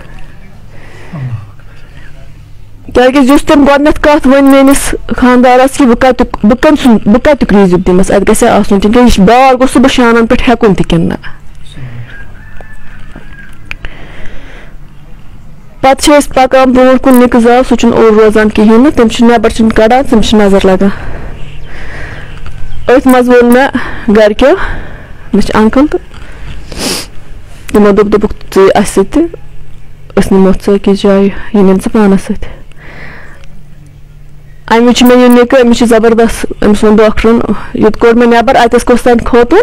کیٛازِکہِ یُس تٔمۍ گۄڈٕنٮ۪تھ کَتھ ؤنۍ میٛٲنِس خانٛدارَس کہِ بہٕ کَتیُک، بہٕ کٔمۍ سُنٛد، بہٕ کَتیُک رِزِق دِمَس، اَتہِ گژھِ ہا آسُن، تِکیٛازِ یہِ چھُ باغ، گوٚژھ سُہ بہٕ شانَن پٮ۪ٹھ ہٮ۪کُن تہِ کِنہٕ نہ۔ پَتہٕ چھِ أسۍ پَکان برونٛٹھ کُن، نِکہٕ زاو، سُہ چھُنہٕ اوٚڑ روزان کِہیٖنۍ نہٕ، تٔمِس چھُ نٮ۪بَر چھُنہٕ کَڑان، تٔمِس چھِ نظر لَگان۔ أتھۍ منٛز ووٚن مےٚ گَرِکیو، مےٚ چھِ uncle تہٕ تِمو دوٚپ، دوٚپُکھ، "ژٕ یہِ اَسہِ سۭتۍ تہٕ أسۍ نِموتھ ژٕ أکِس جایہِ، یہِ نِن ژٕ پانَس سۭتۍ۔" اَمہِ وِزِ چھُ مےٚ یہِ نِکہٕ، أمِس چھِ زبردست، أمِس ووٚن ڈاکٹرَن، یوٚت کوٚڑ مےٚ نٮ۪بَر، اَتہِ ٲس کۄس تام خوتوٗن،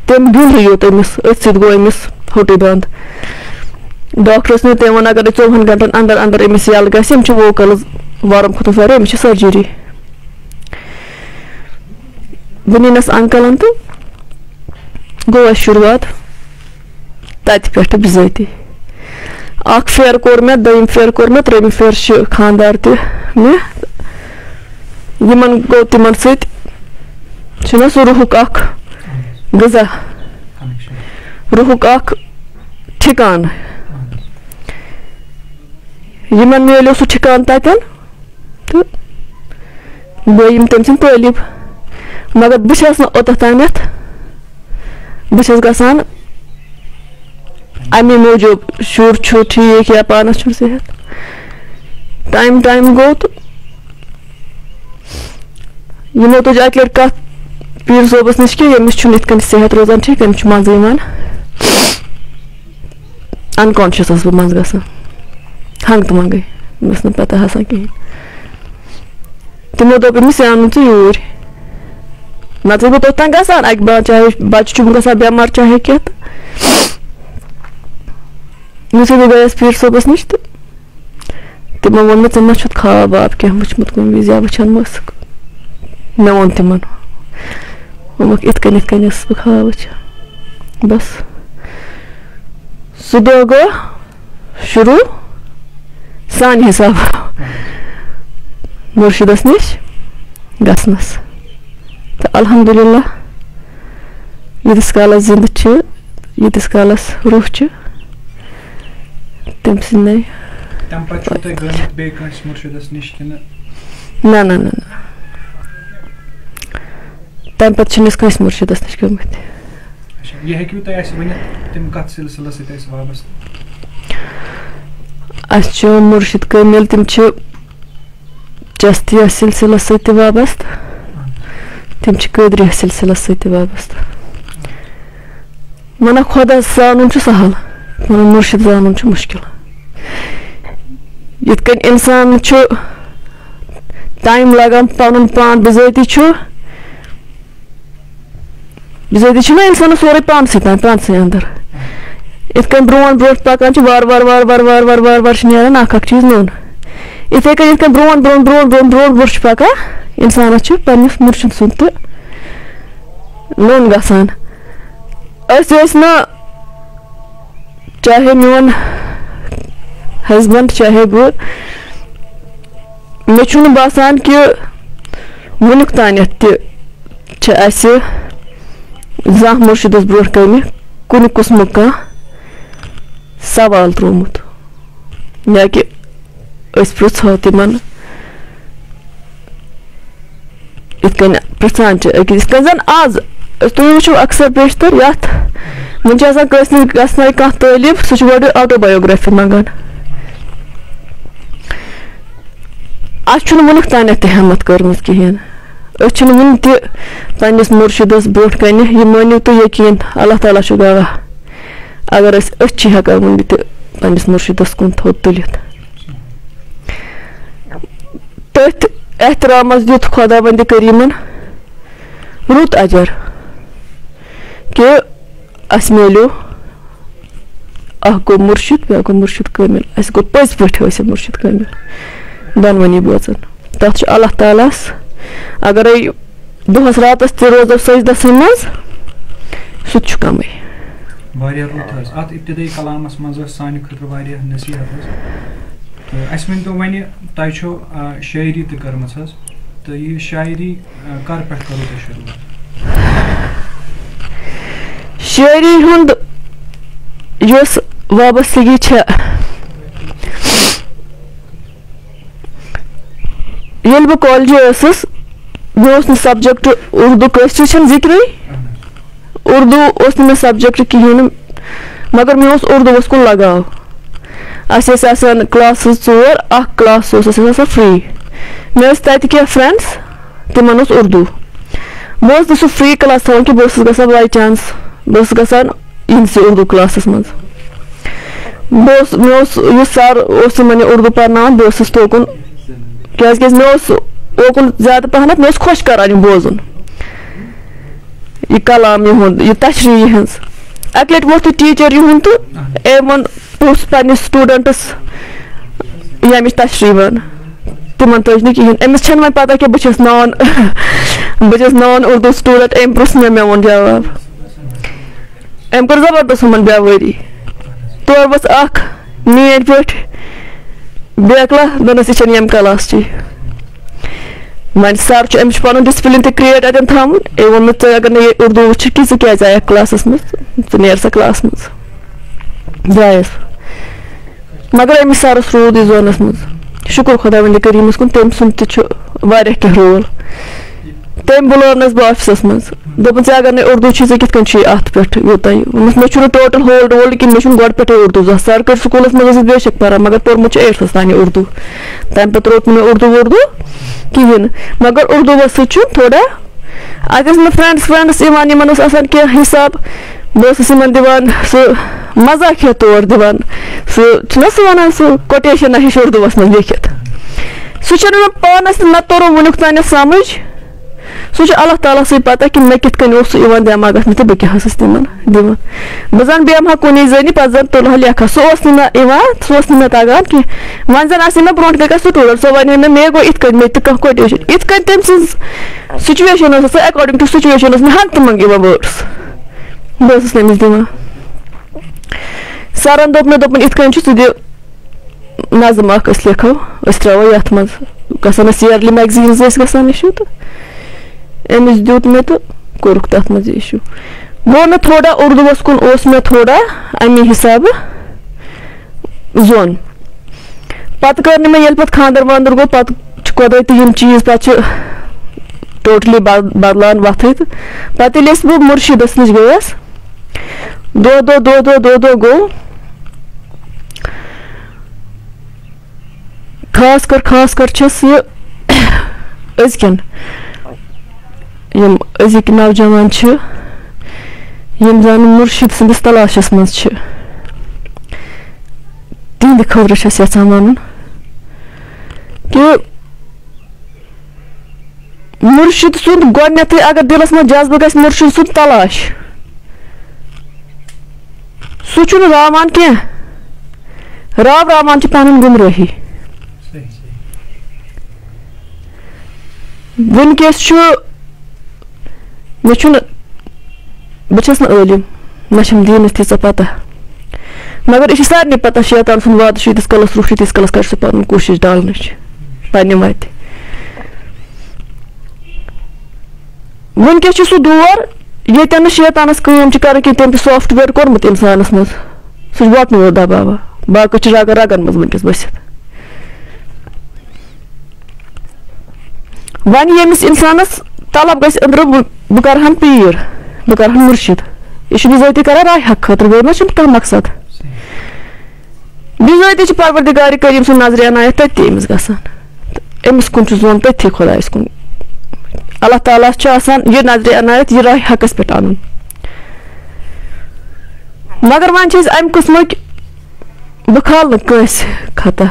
تٔمۍ دیُن یہِ یوٚت أمِس، أتھۍ سۭتۍ گوٚو أمِس ہوٚٹُے بنٛد۔ ڈاکٹرَس نیوٗ، تٔمۍ ووٚن، اگر نہٕ ژوٚوُہَن گھنٹَن اندر اندر أمِس یَلہٕ گژھِ، أمِس چھِ vocals ورم کھوٚتمُت واریاہ، أمِس چھِ surgery۔ بہٕ نِنَس انکلن تہٕ گوٚو اَسہِ شروٗعات تَتہِ پٮ۪ٹھٕ بِذٲتی۔ اکھ پھیرٕ کوٚر مےٚ، دوٚیِم پھیرٕ کوٚر مےٚ، ترٛیٚیِم پھیرٕ چھِ خانٛدار تہِ مےٚ۔ یِمن گوٚو، تِمن سۭتۍ چھُنہ سُہ روحُک اکھ غذا، روحُک اکھ ٹھِکان۔ یِمن میلیو سُہ ٹھِکان تَتٮ۪ن۔ تہٕ بہٕ یِم تٔمۍ سٕنٛدۍ طٲلب، مگر بہٕ چھَس نہٕ اوٚتَتھ تامَتھ، بہٕ چھَس گژھان اَمی موٗجوٗب، شُر چھُ ٹھیٖک یا پانَس چھُنہٕ صحت، ٹایم ٹایم گوٚو تہٕ یِمو تُج اَکہِ لَٹہِ کَتھ پیٖر صٲبَس نِش کہِ ییٚمِس چھُنہٕ یِتھ کٔنۍ صحت روزان ٹھیٖک، أمِس چھُ منٛزٕ یِوان اَنکانشَس ٲسٕس بہٕ منٛزٕ گژھان، ہنٛگہٕ تہٕ منٛگَے، مےٚ ٲس نہٕ پَتہ آسان کِہیٖنۍ۔ تِمو دوٚپ أمِس، "یہِ اَنُن ژٕ یوٗرۍ، نَتہٕ ٲسٕس بہٕ توٚتام گژھان اَکہِ بانہٕ، چاہے بَچہٕ چھُم گژھان بٮ۪مار، چاہے کینٛہہ تہٕ۔" یُتھُے بہٕ گٔیَس پیٖر صٲبَس نِش تہٕ تِمو ووٚن مےٚ، "ژےٚ ما چھُتھ خواب واب کینٛہہ وٕچھمُت کُنہِ وِزِ یا وٕچھان مہ ٲسٕکھ؟" مےٚ ووٚن تِمَن، ووٚنمَکھ، "یِتھ کٔنۍ، یِتھ کٔنۍ ٲسٕس بہٕ خواب وٕچھان۔" بَس۔ سُہ دۄہ گوٚو شروٗع سانہِ حِساب مُرشِدَس نِش گژھنَس۔ تہٕ الحمدللہ، ییٖتِس کالَس زِندٕ چھِ، ییٖتِس کالَس روح چھِ، تٔمۍ سٕنٛدے۔ تَمہِ پَتہٕ چھُو تۄہہِ گٔمٕتۍ بیٚیہِ کٲنٛسہِ مُرشِدَس نِش کِنہٕ؟ نہ، نہ، نہ، نہ۔ تَمہِ پَتہٕ چھِنہٕ أسۍ کٲنٛسہِ مُرشِدَس نِش گٔمٕتۍ۔ اچھا، یہِ ہیٚکِو تُہۍ اَسہِ ؤنِتھ، تِم کَتھ سِلسِلَس سۭتۍ ٲسۍ وابستہٕ؟ اَسہِ چھُ مُرشِد کٲمِل، تِم چھِ چشتیہ سلسلس سۭتۍ تہِ وابستہٕ، تِم چھِ قٲدریہ سلسلس سۭتۍ تہِ وابستہٕ۔ مانا خۄدا زانُن چھُ سہل، مانا مُرشِد زانُن چھُ مُشکِل۔ یِتھ کٔنۍ اِنسان چھُ ٹایم لگان پنُن پان بِذٲتی چھُ، بِذٲتی چھُنہ اِنسانَس سورُے پانسٕے تام، پانسٕے اَندَر۔ یِتھ کٔنۍ برونٛٹھ برونٛٹھ پَکان چھِ وارٕ وارٕ وارٕ وارٕ وارٕ وارٕ وارٕ وارٕ چھِ نیران اَکھ اَکھ چیٖز نوٚن۔ یِتھَے کٔنۍ یِتھ کٔنۍ برونٛٹھ برونٛٹھ برونٛٹھ برونٛٹھ برونٛٹھ برونٛٹھ چھُ پَکان اِنسانَس چھُ پنٛنِس مُرشِد سُنٛد تہٕ نوٚن گژھان۔ أسۍ ٲسۍ نہٕ، چاہے میون ہسبنڈ چاہے بہٕ، مےٚ چھُنہٕ باسان کہِ وٕنیُک تانٮ۪تھ تہِ چھِ اَسہِ زانٛہہ مُرشِدَس برونٛٹھ کَنہِ کُنہِ قٕسمُک کانٛہہ سوال ترٛوومُت، یا کہِ أسۍ پرٛژھو تِمَن، یِتھ کٔنۍ پرٛژھان چھِ أکِس، یِتھ کٔنۍ زَن آز أسۍ، تُہۍ وٕچھِو اَکثر بیشتر یَتھ، وٕنہِ چھِ آسان کٲنٛسہِ نِش گژھنَے کانٛہہ طٲلب، سُہ چھُ گۄڈٕ آٹوبیوگرافی منٛگان۔ اَسہِ چھُنہٕ وٕنیُک تانٮ۪تھ تہِ ہٮ۪مَتھ کٔرمٕژ کِہیٖنۍ۔ أسۍ چھِنہٕ وٕنہِ تہِ پنٛنِس مُرشِدَس برونٛٹھ کَنہِ، یہِ مٲنِو تُہۍ یقیٖن، اللہ تعالیٰ چھُ گواہ، اگر أسۍ أسۍ چھِ ہٮ۪کان وٕنہِ تہِ پنٛنِس مُرشِدَس کُن تھوٚد تُلِتھ۔ تٔتھۍ احترامَس دیُت خۄداوندِ کریٖمَن رُت اجر کہِ اَسہِ میلیو اَکھ گوٚو مُرشِد، بیٛاکھ گوٚو مُرشِد کٲمِل۔ اَسہِ گوٚو پٔزۍ پٲٹھۍ حٲصِل مُرشِد کٲمِل دۄنوٕنی بٲژَن۔ تَتھ چھُ اللہ تعالیٰ ہَس، اگرَے دۄہَس راتَس تہِ روزو سجدَسٕے منٛز، سُہ تہِ چھُ کَمٕے۔ واریاہ رُت حظ۔ اَتھ ابتدٲیی کلامَس منٛز ٲس سانہِ خٲطرٕ واریاہ نصیٖحت حظ۔ تہٕ اَسہِ ؤنۍ تو وۄنۍ، تۄہہِ چھو، آ، شٲعری تہِ کٔرمٕژ حظ، تہٕ یہِ شاعری، آ، کَر پٮ۪ٹھ کٔرٕو تۄہہِ شروٗع؟ شٲعری ہُنٛد یۄس وابستگی چھےٚ، ییٚلہِ بہٕ کالجہِ ٲسٕس، مےٚ اوس نہٕ سبجکٹ اردو، کٲشرِس چھَنہٕ ذِکرٕے، اردو اوس نہٕ مےٚ سبجکٹ کِہیٖنۍ نہٕ، مگر مےٚ اوس اردوٗوَس کُن لگاو۔ اَسہِ ٲسۍ آسان کلاسز ژور، اَکھ کلاس اوس اَسہِ آسان فری۔ مےٚ ٲسۍ تَتہِ کینٛہہ فرٛینڈٕس، تِمَن اوس اردو۔ بہٕ اوسُس نہٕ سُہ فری کلاس تھاوان کینٛہہ، بہٕ اوسُس گژھان باے چانس، بہٕ اوسُس گژھان یِہنٛدسٕے اردو کلاسس منٛز۔ بہٕ اوس، مےٚ اوس، یُس سر اوس یِمن یہِ اردو پرناوان، بہٕ اوسُس توکُن، کیازِ کہِ مےٚ اوس اوکُن زیادٕ پہنتھ، مےٚ اوس خۄش کران یہِ بوزُن، یہِ کلام یِہُنٛد، یہِ تشریح یِہٕنٛز۔ اکہِ لٹہِ ووٚتھ یہِ ٹیچر یِہُنٛد تہٕ أمۍ ووٚن، بہٕ اوسُس پننِس سٹوڈنٹس ییٚمِچ تشریح ونان، تِمن تٔج نہٕ کِہینۍ۔ أمِس چھنہٕ وۄنۍ پتہ کہِ بہٕ چھس نان بہٕ چھَس نان اردو سٹوڈنٹ، أمۍ پرٛژھ مےٚ، مےٚ ووٚن جواب۔ أمۍ کٔر زبردست ہُمن بیٚوٲری۔ تورٕ ؤژھ اکھ میٲنۍ پٲٹھۍ بیکلا، دوٚپنَس، "یہِ چھَنہٕ ییٚمہِ کلاسچی۔" وۄنۍ سر چھُ، أمِس چھُ پنُن ڈسپلن تہِ کریٹ اتٮ۪ن تھاوُن۔ أمۍ ووٚن مےٚ، "ژٕ اگر نہٕ یہِ اردو وٕچھِکھ کینٛہہ، ژٕ کیازِ آیکھ کلاسس منٛز؟ ژٕ نیر سا کلاس منٛز۔" درٛایس۔ مگر أمِس سرس روٗد یہِ زونس منٛز۔ شُکر خۄداوندِ کریٖمس کُن، تٔمۍ سُنٛد تہِ چھُ واریاہ کینٛہہ رول۔ تٔمۍ بُلٲونَس بہٕ آفسَس منٛز۔ دوٚپُن، "ژےٚ اگر نَے اُردو چھُے، ژےٚ کِتھ کٔنۍ چھُے اَتھ پٮ۪ٹھ یوٗتاہ یہِ؟" ووٚنمَس، "مےٚ چھُنہٕ ٹوٹل ہولڈ وولڈ کِہیٖنۍ، مےٚ چھُنہٕ گۄڈٕ پٮ۪ٹھَے اُردو زانٛہہ۔" سرکٲرۍ سکوٗلَس منٛز ٲسٕس بے شک پَران، مگر پوٚرمُت چھُ ایٹتھَس تانۍ اُردو۔ تَمہِ پَتہٕ روٚٹ نہٕ مےٚ اُردو وُردو کِہیٖنۍ۔ مگر اُردوٗوَس سۭتۍ چھُ تھوڑا، اَتہِ ٲسۍ مےٚ فرٛٮ۪نٛڈٕس وٮ۪نٛڈٕس یِوان، یِمَن اوس آسان کینٛہہ حِساب، بہٕ ٲسٕس یِمَن دِوان سُہ مزاقیہ طور دِوان، سُہ چھُنہ سُہ وَنان، سُہ کوٹیشنہ ہِش اُردوٗوَس منٛز لیکھِتھ۔ سُہ چھُنہٕ مےٚ پانَس تہِ نہ توٚرُم وٕنیُک تانٮ۪تھ سَمٕجھ۔ سُہ چھُ اللہ تعالیٰ سٕے پَتہ کہِ مےٚ کِتھ کٔنۍ اوس سُہ یِوان دٮ۪ماغَس منٛز تہٕ بہٕ کیٛاہ ٲسٕس تِمَن دِوان۔ بہٕ زَن بیٚہمہٕ ہا کُنی زٔنی، پَتہٕ زَن تُلہٕ ہا لیکھٕ ہا۔ سُہ اوس نہٕ مےٚ یِوان، سُہ اوس نہٕ مےٚ تَگان کینٛہہ۔ وۄنۍ زَن آسہِ ہے مےٚ برونٛٹھ کَنہِ کانٛہہ سٹوٗڈنٛٹ، سۄ وَنہِ ہے مےٚ، مے گوٚو یِتھ کٔنۍ، مےٚ تہِ کانٛہہ کوٹیشن۔ یِتھ کٔنۍ تٔمۍ سٕنٛز سُچویشن ٲس، سۄ according to سُچویشن ٲس مےٚ ہَنٛگتہٕ منٛگہٕ یِوان وٲڈٕس۔ بہٕ ٲسٕس تٔمِس دِوان۔ سَرَن دوٚپ مےٚ، دوٚپُن، "یِتھ کٔنۍ چھُ، ژٕ دِ نظم اَکھ، أسۍ لیکھو، أسۍ ترٛاوو یَتھ منٛز۔" گژھان ٲسۍ yearly magazines ٲسۍ گژھان issue تہٕ أمِس دیُت مےٚ تہٕ کوٚرُکھ تَتھ منٛز یہِ issue۔ گوٚو مےٚ تھوڑا اُردوٗوَس کُن اوس مےٚ تھوڑا اَمی حِسابہٕ زوٚن۔ پَتہٕ کٔر نہٕ مےٚ، ییٚلہِ پَتہٕ خانٛدر وانٛدر گوٚو، پَتہٕ چھُ قۄدرٔتی یِم چیٖز، پَتہٕ چھِ totally بد-، بدلان وَتھٕے تہٕ پَتہٕ ییٚلہِ أسۍ بہٕ مُرشِدَس نِش گٔیَس، دۄہ دۄہ، دۄہ دۄہ، دۄہ دۄہ گوٚو۔ خاص کر، خاص کر چھَس یہِ أزکٮ۪ن، یِم أزِکۍ نوجوان چھِ، یِم زَن مُرشِد سٕنٛدِس تلاشَس منٛز چھِ، تِہِنٛدِ خٲطرٕ چھَس یَژھان وَنُن کہِ مُرشِد سُنٛد گۄڈٕنٮ۪تھٕے اگر دِلَس منٛز جذبہٕ گژھِ، مُرشِد سُنٛد تلاش، سُہ چھُنہٕ راوان کینٛہہ۔ راو راوان چھِ پَنٕنۍ گُمرٲہی۔ وٕنکیٚس چھُ، مےٚ چھُنہٕ، بہٕ چھَس نہٕ عٲلِم، مےٚ چھَنہٕ دیٖنَس تیٖژاہ پَتہ، مگر یہِ چھِ سارنٕے پَتہ، شیطان سُنٛد وعدٕ چھُ، ییٖتِس کالَس روح چھُ، تیٖتِس کالَس کَرِ سُہ پَنُن کوٗشِش ڈالنٕچ پنٛنہِ وَتہِ۔ وٕنکیٚس چھُ سُہ دور، ییٚتٮ۪ن نہٕ شیطانَس کٲم چھِ کَرٕنۍ کینٛہہ، تٔمۍ چھُ software کوٚرمُت اِنسانَس منٛز، سُہ چھُ وۄٹنہٕ یوت دَباوان، باقٕے چھِ رَگَن رَگَن منٛز وٕنکیٚس بٔسِتھ۔ وۄنۍ ییٚمِس اِنسانَس طلب گژھِ أنٛدرٕ، بہٕ، بہٕ کَرٕ ہَن پیٖر، بہٕ کَرٕ ہَن مُرشِد، یہِ چھُ بِذٲتی کَران راہِ حق خٲطرٕ، بیٚیہِ ما چھُنہٕ کانٛہہ مقصد۔ بِذٲتی چھِ پروردگار کریم سُنٛد نظرِ عنایت تٔتھی أمِس گژھان۔ تہٕ أمِس کُن چھُ زوٚن تٔتھی خۄدایَس کُن۔ اللہ تعالیٰ چھُ آسان یہِ نظرِ عنایت، یہِ راہِ حقَس پٮ۪ٹھ اَنُن۔ مگر وۄنۍ چھِ أسۍ اَمہِ قٕسمٕکۍ، بہٕ کھالہٕ نہٕ کٲنٛسہِ خطا۔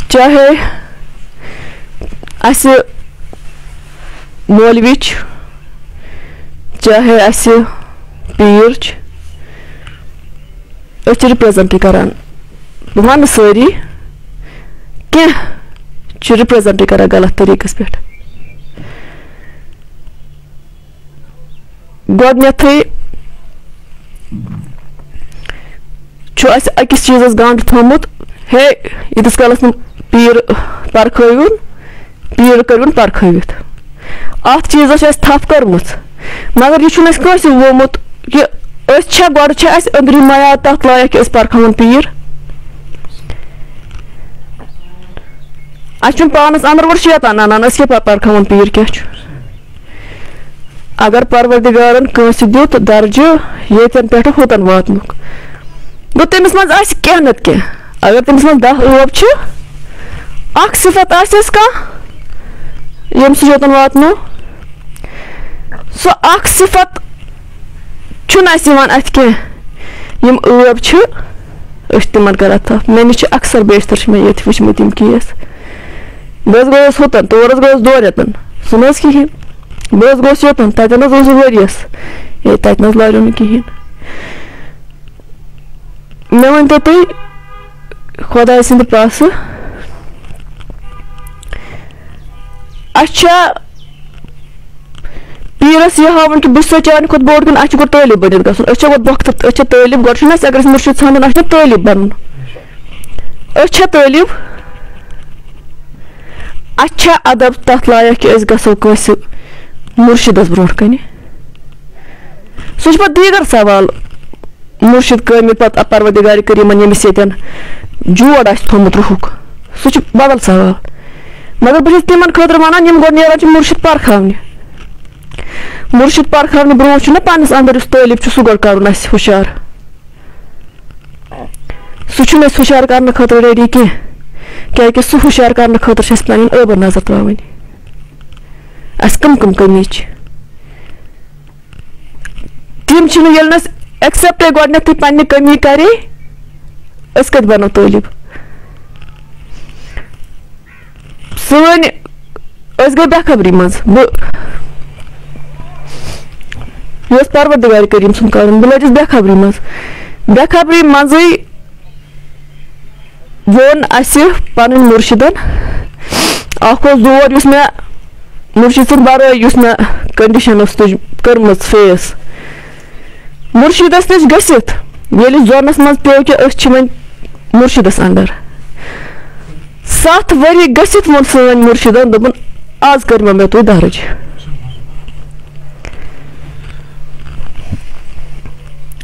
چاہے اَسہِ مولوی چھُ، چاہے اَسہِ پیٖر چھُ، أسۍ چھِ represent کران، بہٕ وَنہٕ سٲری، کینٛہہ چھِ represent کران غلط طریٖقَس پٮ۪ٹھ۔ گۄڈٕنیتھٕے چھُ اَسہِ أکِس چیٖزَس گنٛڈ تھوٚومُت، ہے، ییٖتِس کالَس نہٕ پیٖر پرکھٲوِن، پیٖر کٔرِوُن پرکھٲوِتھ۔ اَتھ چیٖزَس چھِ اَسہِ تھپھ کٔرمٕژ، مگر یہِ چھُنہٕ اَسہِ کٲنٛسہِ ووٚمُت کہِ أسۍ چھا، گۄڈٕ چھا اَسہِ أنٛدری میعاد تَتھ لایق کہِ أسۍ پرکھاوُن پیٖر؟ اَسہِ چھُنہٕ پانَس اَنٛدر گۄڈٕ شیطان اَنان، أسۍ کیٛاہ پَتہٕ پرکھاوُن پیٖر کیٛاہ چھُ؟ اگر پروردگارن کٲنٛسہِ دیُت درجہٕ ییٚتٮ۪ن پٮ۪ٹھ ہوٚتن واتنُک، گوٚو تٔمِس منٛز آسہِ کینٛہہ نتہٕ کینٛہہ۔ اگر تٔمِس منٛز دَہ ٲب چھِ، اکھ صفت آسٮ۪س کانٛہہ، ییٚمہِ سۭتۍ یوٚتن واتنو، سۄ اکھ صفت چھُنہٕ اَسہِ یِوان اَتھِ کینٛہہ۔ یِم ٲب چھِ، أسۍ چھِ تِمن کران تھپھ۔ مےٚ نِش چھِ اکثر بیشتر چھِ مےٚ ییٚتہِ وٕچھمٕتۍ یِم کیس۔ بہٕ حظ گوٚوُس ہوٚتَن، تور حظ گوٚوُس دورٮ۪تَن، سُہ نہٕ حظ کِہیٖنۍ۔ بہٕ حظ گوٚوُس یوٚتَن، تَتٮ۪ن حظ اوسُس ؤریَس۔ ہے، تَتہِ نہٕ حظ لاریو نہٕ کِہیٖنۍ۔ مےٚ ؤنۍتو تُہۍ، خۄداے سٕنٛدِ پاسہٕ، اَسہِ چھا پیٖرَس یہِ ہاوُن کہِ بہٕ چھُسا چانہِ کھۄتہٕ بوٚڑ کِنہٕ اَسہِ چھُ گۄڈٕ طٲلب بٔنِتھ گژھُن؟ أسۍ چھا گۄڈٕ وۄختہٕ، أسۍ چھا طٲلب؟ گۄڈٕ چھُنہٕ اَسہِ، اگر أسۍ مُرشِد ژھانٛڈُن، اَسہِ چھُنہٕ طٲلب بَنُن۔ أسۍ چھا طٲلب؟ اَسہِ چھا اَدب تَتھ لایق کہِ أسۍ گژھو کٲنٛسہِ مُرشِدَس برونٛٹھ کَنہِ؟ سُہ چھُ پَتہٕ دیٖگر سوال۔ مُرشِد کٲمِل پَتہٕ پروردگارِ کریٖمَن ییٚمِس ییٚتٮ۪ن جوڑ آسہِ تھوٚمُت روحُک، سُہ چھُ بدل سوال۔ مگر بہٕ چھَس تِمَن خٲطرٕ وَنان، یِم گۄڈٕ نیران چھِ مُرشِد پرکھاونہِ۔ مُرشِد پرکھاونہِ برونٛہہ چھُنہ پنٛنِس اَندَر یُس طٲلب چھُ، سُہ گۄڈٕ کَرُن اَسہِ ہُشار۔ سُہ چھُنہٕ اَسہِ ہُشار کَرنہٕ خٲطرٕ ریڈی کینٛہہ، کیٛازِکہِ سُہ ہُشار کَرنہٕ خٲطرٕ چھِ اَسہِ پَنٕنٮ۪ن ٲبَن نظر ترٛاوٕنۍ۔ اَسہِ کٕم کٕم کٔمی چھِ؟ تِم چھِنہٕ، ییٚلہِ نہٕ اَسہِ ایکسیپٹے گۄڈٕنٮ۪تھٕے پننہِ کٔمی کرے، أسۍ کتہِ بنو طٲلب؟ سٲنۍ، أسۍ گٔے بے خبری منٛز۔ بہٕ، یہِ اوس پروردگار کریم سُنٛد کرُن، بہٕ لٔجِس بے خبری منٛز۔ بے خبری منٛزٕے ووٚن اَسہِ پنٕنۍ مُرشِدن، اکھ اوس دور یُس مےٚ مُرشِد سٕنٛدِ ورٲے یُس مےٚ کنڈیشن ٲس تُج-، کٔرمٕژ فیس۔ مُرشِدس نِش گٔژھِتھ ییٚلہِ زونس منٛز پیوٚو کہِ أسۍ چھِ وۄنۍ مُرشِدس اندر، ستھ ؤری گٔژھِتھ ووٚن سٲنۍ مُرشِدن، دوٚپُن، "آز کٔرۍ مےٚ مےٚ تُہۍ درٕج۔"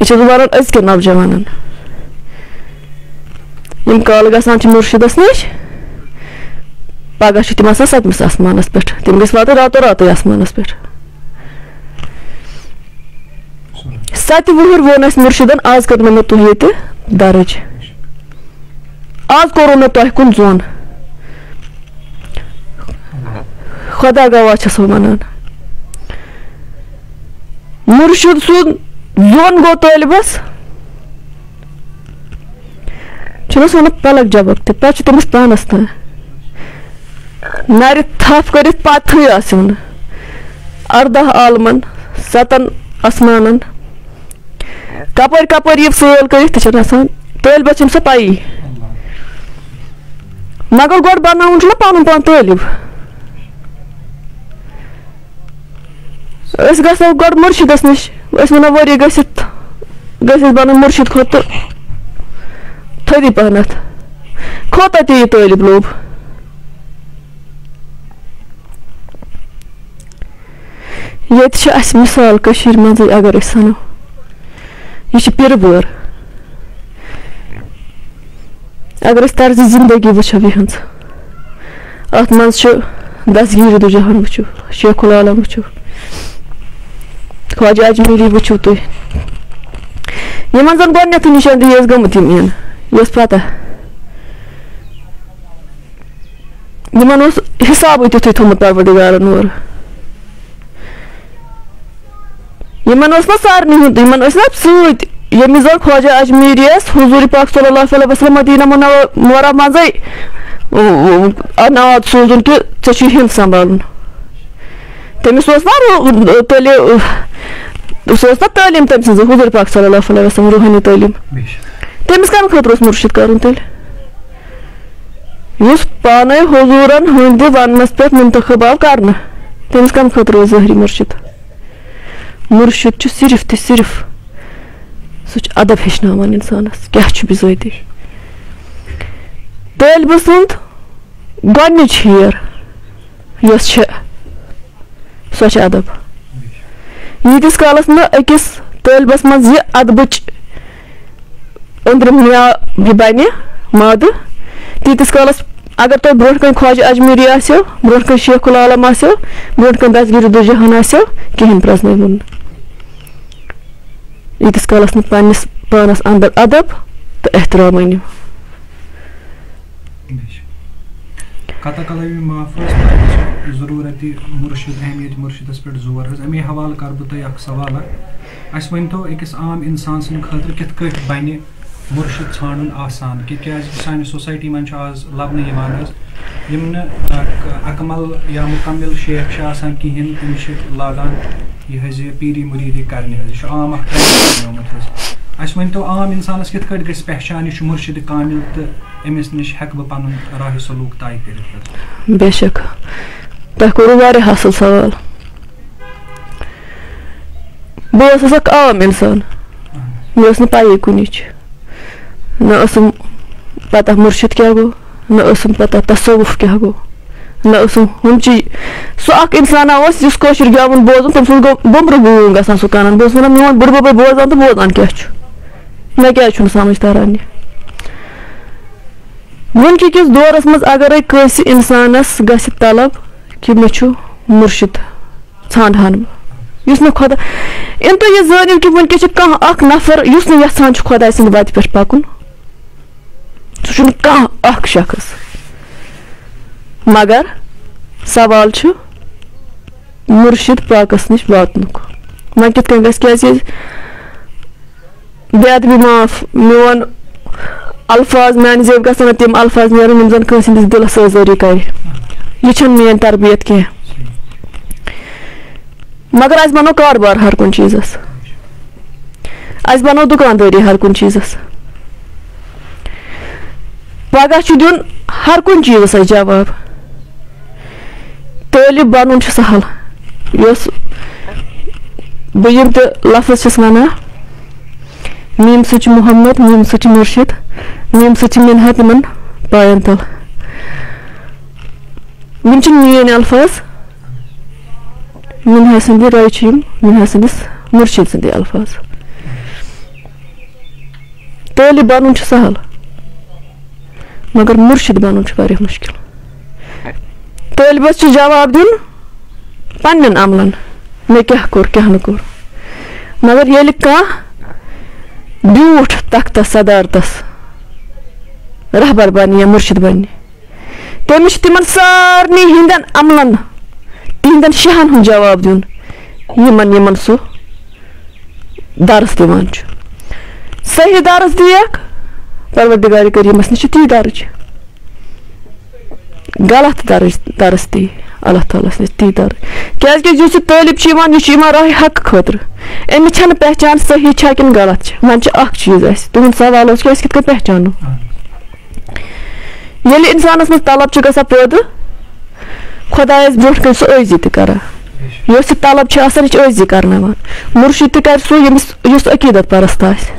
یہِ چھَس بہٕ وَنان أزکٮ۪ن نوجوانَن۔ یِم کالہٕ گژھان چھِ مُرشِدَس نِش، پَگاہ چھِ تِم آسان سَتمِس آسمانَس پٮ۪ٹھ۔ تِم گٔژھۍ واتٕنۍ راتو راتٕے آسمانَس پٮ۪ٹھ۔ سَتہِ وُہٕرۍ ووٚن اَسہِ مُرشِدَن، "آز کٔرۍ مےٚ تُہۍ ییٚتہِ درٕج۔ آز کوٚرُو مےٚ تۄہہِ کُن ظۄن۔" خۄدا گواہ چھَسو وَنان۔ مُرشِد سُنٛد ظۄن گوٚو طٲلبَس، چھُنہ سُہ وَنان پَلک جھپک تہِ، پَتہٕ چھُ تٔمِس پانَس تام نَرِ تھپھ کٔرِتھ پَتہٕ تھٕے آسہِ وَنان اَرداہ عالمَن، سَتَن آسمانَن، کَپٲرۍ کَپٲرۍ یہِ سٲل کٔرِتھ تہِ چھَنہٕ آسان طٲلبَس چھَنہٕ سۄ پَیی۔ مگر گۄڈٕ بَناوُن چھُنہ پَنُن پان طٲلب۔ أسۍ گژھو گۄڈٕ مُرشِدَس نِش، أسۍ وَنو ؤری گٔژھِتھ، گٔژھِتھ بَنُن مُرشِد کھۄتہٕ تھٔدی پَہنَتھ، کوتاہ تہِ یہِ طٲلب لوٚب۔ ییٚتہِ چھِ اَسہِ مِثال کٔشیٖرِ منٛزٕے، اگر أسۍ سَنو، یہِ چھِ پِرٕ وٲر۔ اگر أسۍ طرزِ زندگی وٕچھو یِہٕنٛز، اَتھ منٛز چھُ دستگیٖر دُجہان وٕچھِو، شیخ العالم وٕچھِو، خواجہ اجمیری وٕچھِو تُہۍ۔ یِمَن زَن گۄڈٕنٮ۪تھٕے نِشاندِہی ٲس گٔمٕژ یِم یِن، یہِ ٲس پَتہ۔ یِمَن اوس حِسابٕے تیُتھُے تھوٚمُت پروردگارَن اورٕ۔ یِمَن اوس نہ سارنٕے ہُنٛد، یِمَن ٲسۍ نہ سۭتۍ، ییٚمِس زَن خواجہ اجمیری یَس حضوٗرِ پاک صلی اللہ علیہ وسلم مدینہ منورہ منٛزَے، اَ، اَ، ناد سوٗزُن کہِ ژےٚ چھُے ہِنٛد سنٛبھالُن۔ تٔمِس اوس نہ رو-، تیٚلہِ، سُہ اوس نہ تعلیٖم تٔمۍ سٕنٛز حضوٗرِ پاک صلی اللہ علیہ وسلم روحٲنی تعلیٖم۔ تٔمِس کَمہِ خٲطرٕ اوس مُرشِد کَرُن تیٚلہِ؟ یُس پانے حضوٗرن ہٕنٛدِ وننس پٮ۪ٹھ منتخب آو کرنہٕ، تٔمِس کمہِ خٲطرٕ اوس ظٲہری مُرشِد؟ مُرشِد چھُ صرف تہٕ صرف، سُہ چھُ ادب ہیٚچھناوان انسانس کیٛاہ چھُ بِذٲتی۔ طٲلبہٕ سُنٛد گۄڈنِچ ہیر یۄس چھےٚ، سۄ چھِ ادب۔ ییٖتِس کالس نہٕ أکِس طٲلبس منٛز یہِ ادبٕچ أنٛدرِم نیا-، یہِ بنہِ مادٕ، تیٖتِس کالس اگر تۄہہِ برونٛٹھ کنہِ خواجہ اجمیری آسیو، برونٛٹھ کنہِ شیخ العالم آسیو، برونٛٹھ کنہِ دستگیٖر دُجہان آسیو، کِہیٖنۍ پرٛزنٲوِو نہٕ۔ ییٖتِس کالس نہٕ پننِس پانس اندر ادب تہٕ احترام أنِو۔ قطع کلٲوی معاف حظ، تۄہہِ چھُ ضروٗرت یہِ مُرشِد، اہمیت مُرشِدس پٮ۪ٹھ زور حظ۔ اَمے حوالہٕ کرٕ بہٕ تۄہہِ اکھ سوال اکھ۔ اَسہِ ؤنۍ تو أکِس عام انسان سٕنٛدِ خٲطرٕ کِتھ کٲٹھۍ بنہِ مُرشِد ژھانٛڈُن آسان، کہِ کیازِ کہِ سانہِ سوسایٹی منٛز چھُ آز لبنہٕ یِوان حظ، یِم نہٕ اکھ اکمل یا مُکمل شیخ چھِ آسان کِہیٖنۍ، تِم چھِ لاگان یہِ حظ یہِ پیٖری مُریٖدی کرنہِ حظ۔ یہِ چھُ عام اکھ trend بنیومُت حظ۔ اَسہِ ؤنۍ تو عام انسانس کِتھ کٲٹھۍ گژھِ پہچان یہِ چھُ مُرشِد کامل تہٕ أمِس نِش ہٮ۪کہٕ بہٕ پنُن راہِ سلوٗک طے کٔرِتھ حظ؟ بے شک۔ تۄہہِ کوٚروٕ واریاہ اَصٕل سوال۔ بہٕ ٲسٕس اَکھ عام اِنسان، مےٚ ٲس نہٕ پَیی کُنِچ، نہ ٲسٕم پَتہ مُرشِد کیٛاہ گوٚو، نہ ٲسٕم پَتہ تصوُف کیٛاہ گوٚو، نہ ٲسٕم ہُم چی۔ سُہ اَکھ اِنسانا اوس یُس کٲشُر گٮ۪وُن بوزُن، تٔمۍ سُنٛد گوٚو بوٚمبرٕ بوٗنگ گژھان سُہ کَنَن۔ بہٕ ٲسٕس وَنان، میون بٕڈبَبَے بوزان تہٕ بوزان کیٛاہ چھُ، مےٚ کیٛازِ چھُنہٕ سَمٕجھ تَران یہِ؟ وٕنکہِ کِس دورس منٛز اگرے کٲنٛسہِ انسانس گژھِ طلب کہِ مےٚ چھُ مُرشِد ژھانٛڈہن بہٕ، یُس مےٚ خۄدا، یِم تُہۍ یہِ زٲنِو کہِ وٕنکیٚس چھُ کانٛہہ اکھ نفر یُس نہٕ یژھان چھُ خۄداے سٕنٛدِ وتہِ پٮ۪ٹھ پکُن، سُہ چھُنہٕ کانٛہہ اکھ شخص۔ مگر سوال چھُ مُرشِد پاکس نِش واتنُک۔ وۄنۍ کِتھ کٔنۍ گژھِ؟ کیازِ بے ادبی معاف، میون الفاظ، میانہِ زیبہِ گژھن نہٕ تِم الفاظ نیرٕنۍ یِم زن کٲنٛسہِ ہٕنٛدِس دِلس ٲزٲری کرِ۔ یہِ چھنہٕ میٲنۍ تربیت کینٛہہ۔ مگر اسہِ بنوو کاربار ہر کُنہِ چیٖزس، اسہِ بنوو دُکاندٲری ہر کُنہِ چیٖزس۔ پگاہ چھُ دیُن ہر کُنہِ چیٖزس اسہِ جواب۔ طٲلب بنُن چھُ سہل، یۄس بہٕ یِم تہِ لفظ چھَس وَنان، میٖم سۭتۍ چھُ محمد، میٖم سۭتۍ چھُ مُرشِد، میٖم سۭتۍ چھُ مِنہا تِمَن پایَن تَل۔ وٕنہِ چھِنہٕ میٛٲنۍ الفاظ، مِنہا سٕنٛدِ راے چھِ یِم، مِنہا سٕنٛدِس مُرشِد سٕنٛدِ الفاظ۔ طٲلب بنُن چھُ سہل، مگر مُرشِد بنُن چھُ واریاہ مُشکِل۔ طٲلبس چھُ جواب دیُن پننٮ۪ن عملن، مےٚ کیٛاہ کوٚر، کیٛاہ نہٕ کوٚر۔ مگر ییٚلہِ کانٛہہ بیوٗٹھ تختس صدارتس رہبر بنہِ یا مُرشِد بنہِ، تٔمِس چھُ تِمن سارنٕے ہٕنٛدٮ۪ن عملن، تِہنٛدٮ۪ن شہن ہُنٛد جواب دیُن، یِمن، یِمن سُہ درس دِوان چھُ۔ صحیح درس دِیَکھ، پروردگار کریٖمس نِش چھُ تی درج۔ غلط درج، درس دی اللہ تعالیٰ ہس نِش تی درج۔ کیازِ کہِ یُس یہِ طٲلب چھُ یِوان، یہِ چھُ یِوان راہِ حق خٲطرٕ۔ أمِس چھنہٕ پہچان صحیح چھا کِنہٕ غلط چھِ۔ وۄنۍ چھُ اکھ چیٖز اَسہِ، تُہُنٛد سوال اوس کہِ اَسہِ کِتھ کٔنۍ پہچانو؟ ییٚلہِ اِنسانَس منٛز طلب چھُ گژھان پٲدٕ، خۄدایَس برٛونٛٹھ کَنہِ سُہ عٲجزی تہِ کران۔ یۄس یہِ طلب چھِ آسان، یہِ چھِ عٲجزی کرناوان۔ مُرشِد تہِ کرِ سُہ، ییٚمِس، یُس عقیٖدت پرست آسہِ۔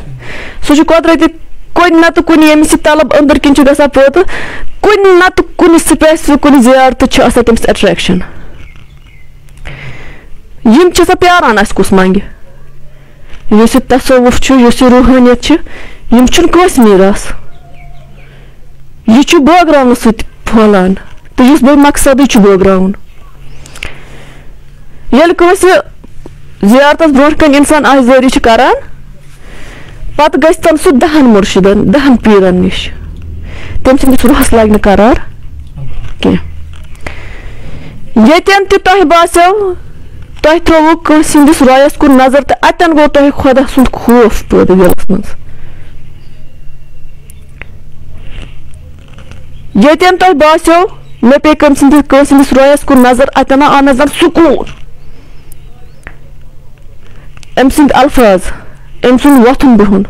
سُہ چھُ قۄدرٔتی کُنہِ نَتہٕ کُنہِ، ییٚمِس یہِ طلب أنٛدٕرۍ کِنۍ چھُ گژھان پٲدٕ، کُنہِ نَتہٕ کُنہِ سپیسفک کُنہِ زیارتہٕ چھُ آسان تٔمِس اٹریکشن۔ یِم چھِ آسان پیاران اَسہِ کُس منٛگہِ۔ یُس یہِ تصوف چھُ، یُس یہِ روحٲنیت چھِ، یِم چھِنہٕ کٲنٛسہِ میٖراث۔ یہِ چھُ بٲگراونہٕ سۭتۍ پھۄلان، تہٕ یُس بے مقصدٕے چھُ بٲگراوُن۔ ییٚلہِ کٲنٛسہِ زیارتس برونٛٹھ کنہِ انسان آسہِ زٲری چھُ کران، پتہٕ گژھِ تن سُہ دہن مُرشِدن، دہن پیٖرن نِش۔ تٔمۍ سٕنٛدِس روحس لگہِ نہٕ قرار کینٛہہ۔ ییٚتٮ۪ن تہِ تۄہہِ باسیو، تۄہہِ ترٛووُ کٲنٛسہِ ہٕنٛدِس رویس کُن نظر تہٕ اتٮ۪ن گوٚو تۄہہِ خۄدا سُنٛد خوف پٲدٕ دِلس منٛز۔ ییٚتٮ۪ن تۄہہِ باسیو، مےٚ پیٚیہِ کٲنٛسہِ ہٕنٛدِس، کٲنٛسہِ ہٕنٛدِس رویس کُن نظر، اتٮ۪ن آو مےٚ زن سکوٗن۔ أمۍ سٕنٛدۍ الفاظ، أمۍ سُنٛد وۄتھُن بِہُن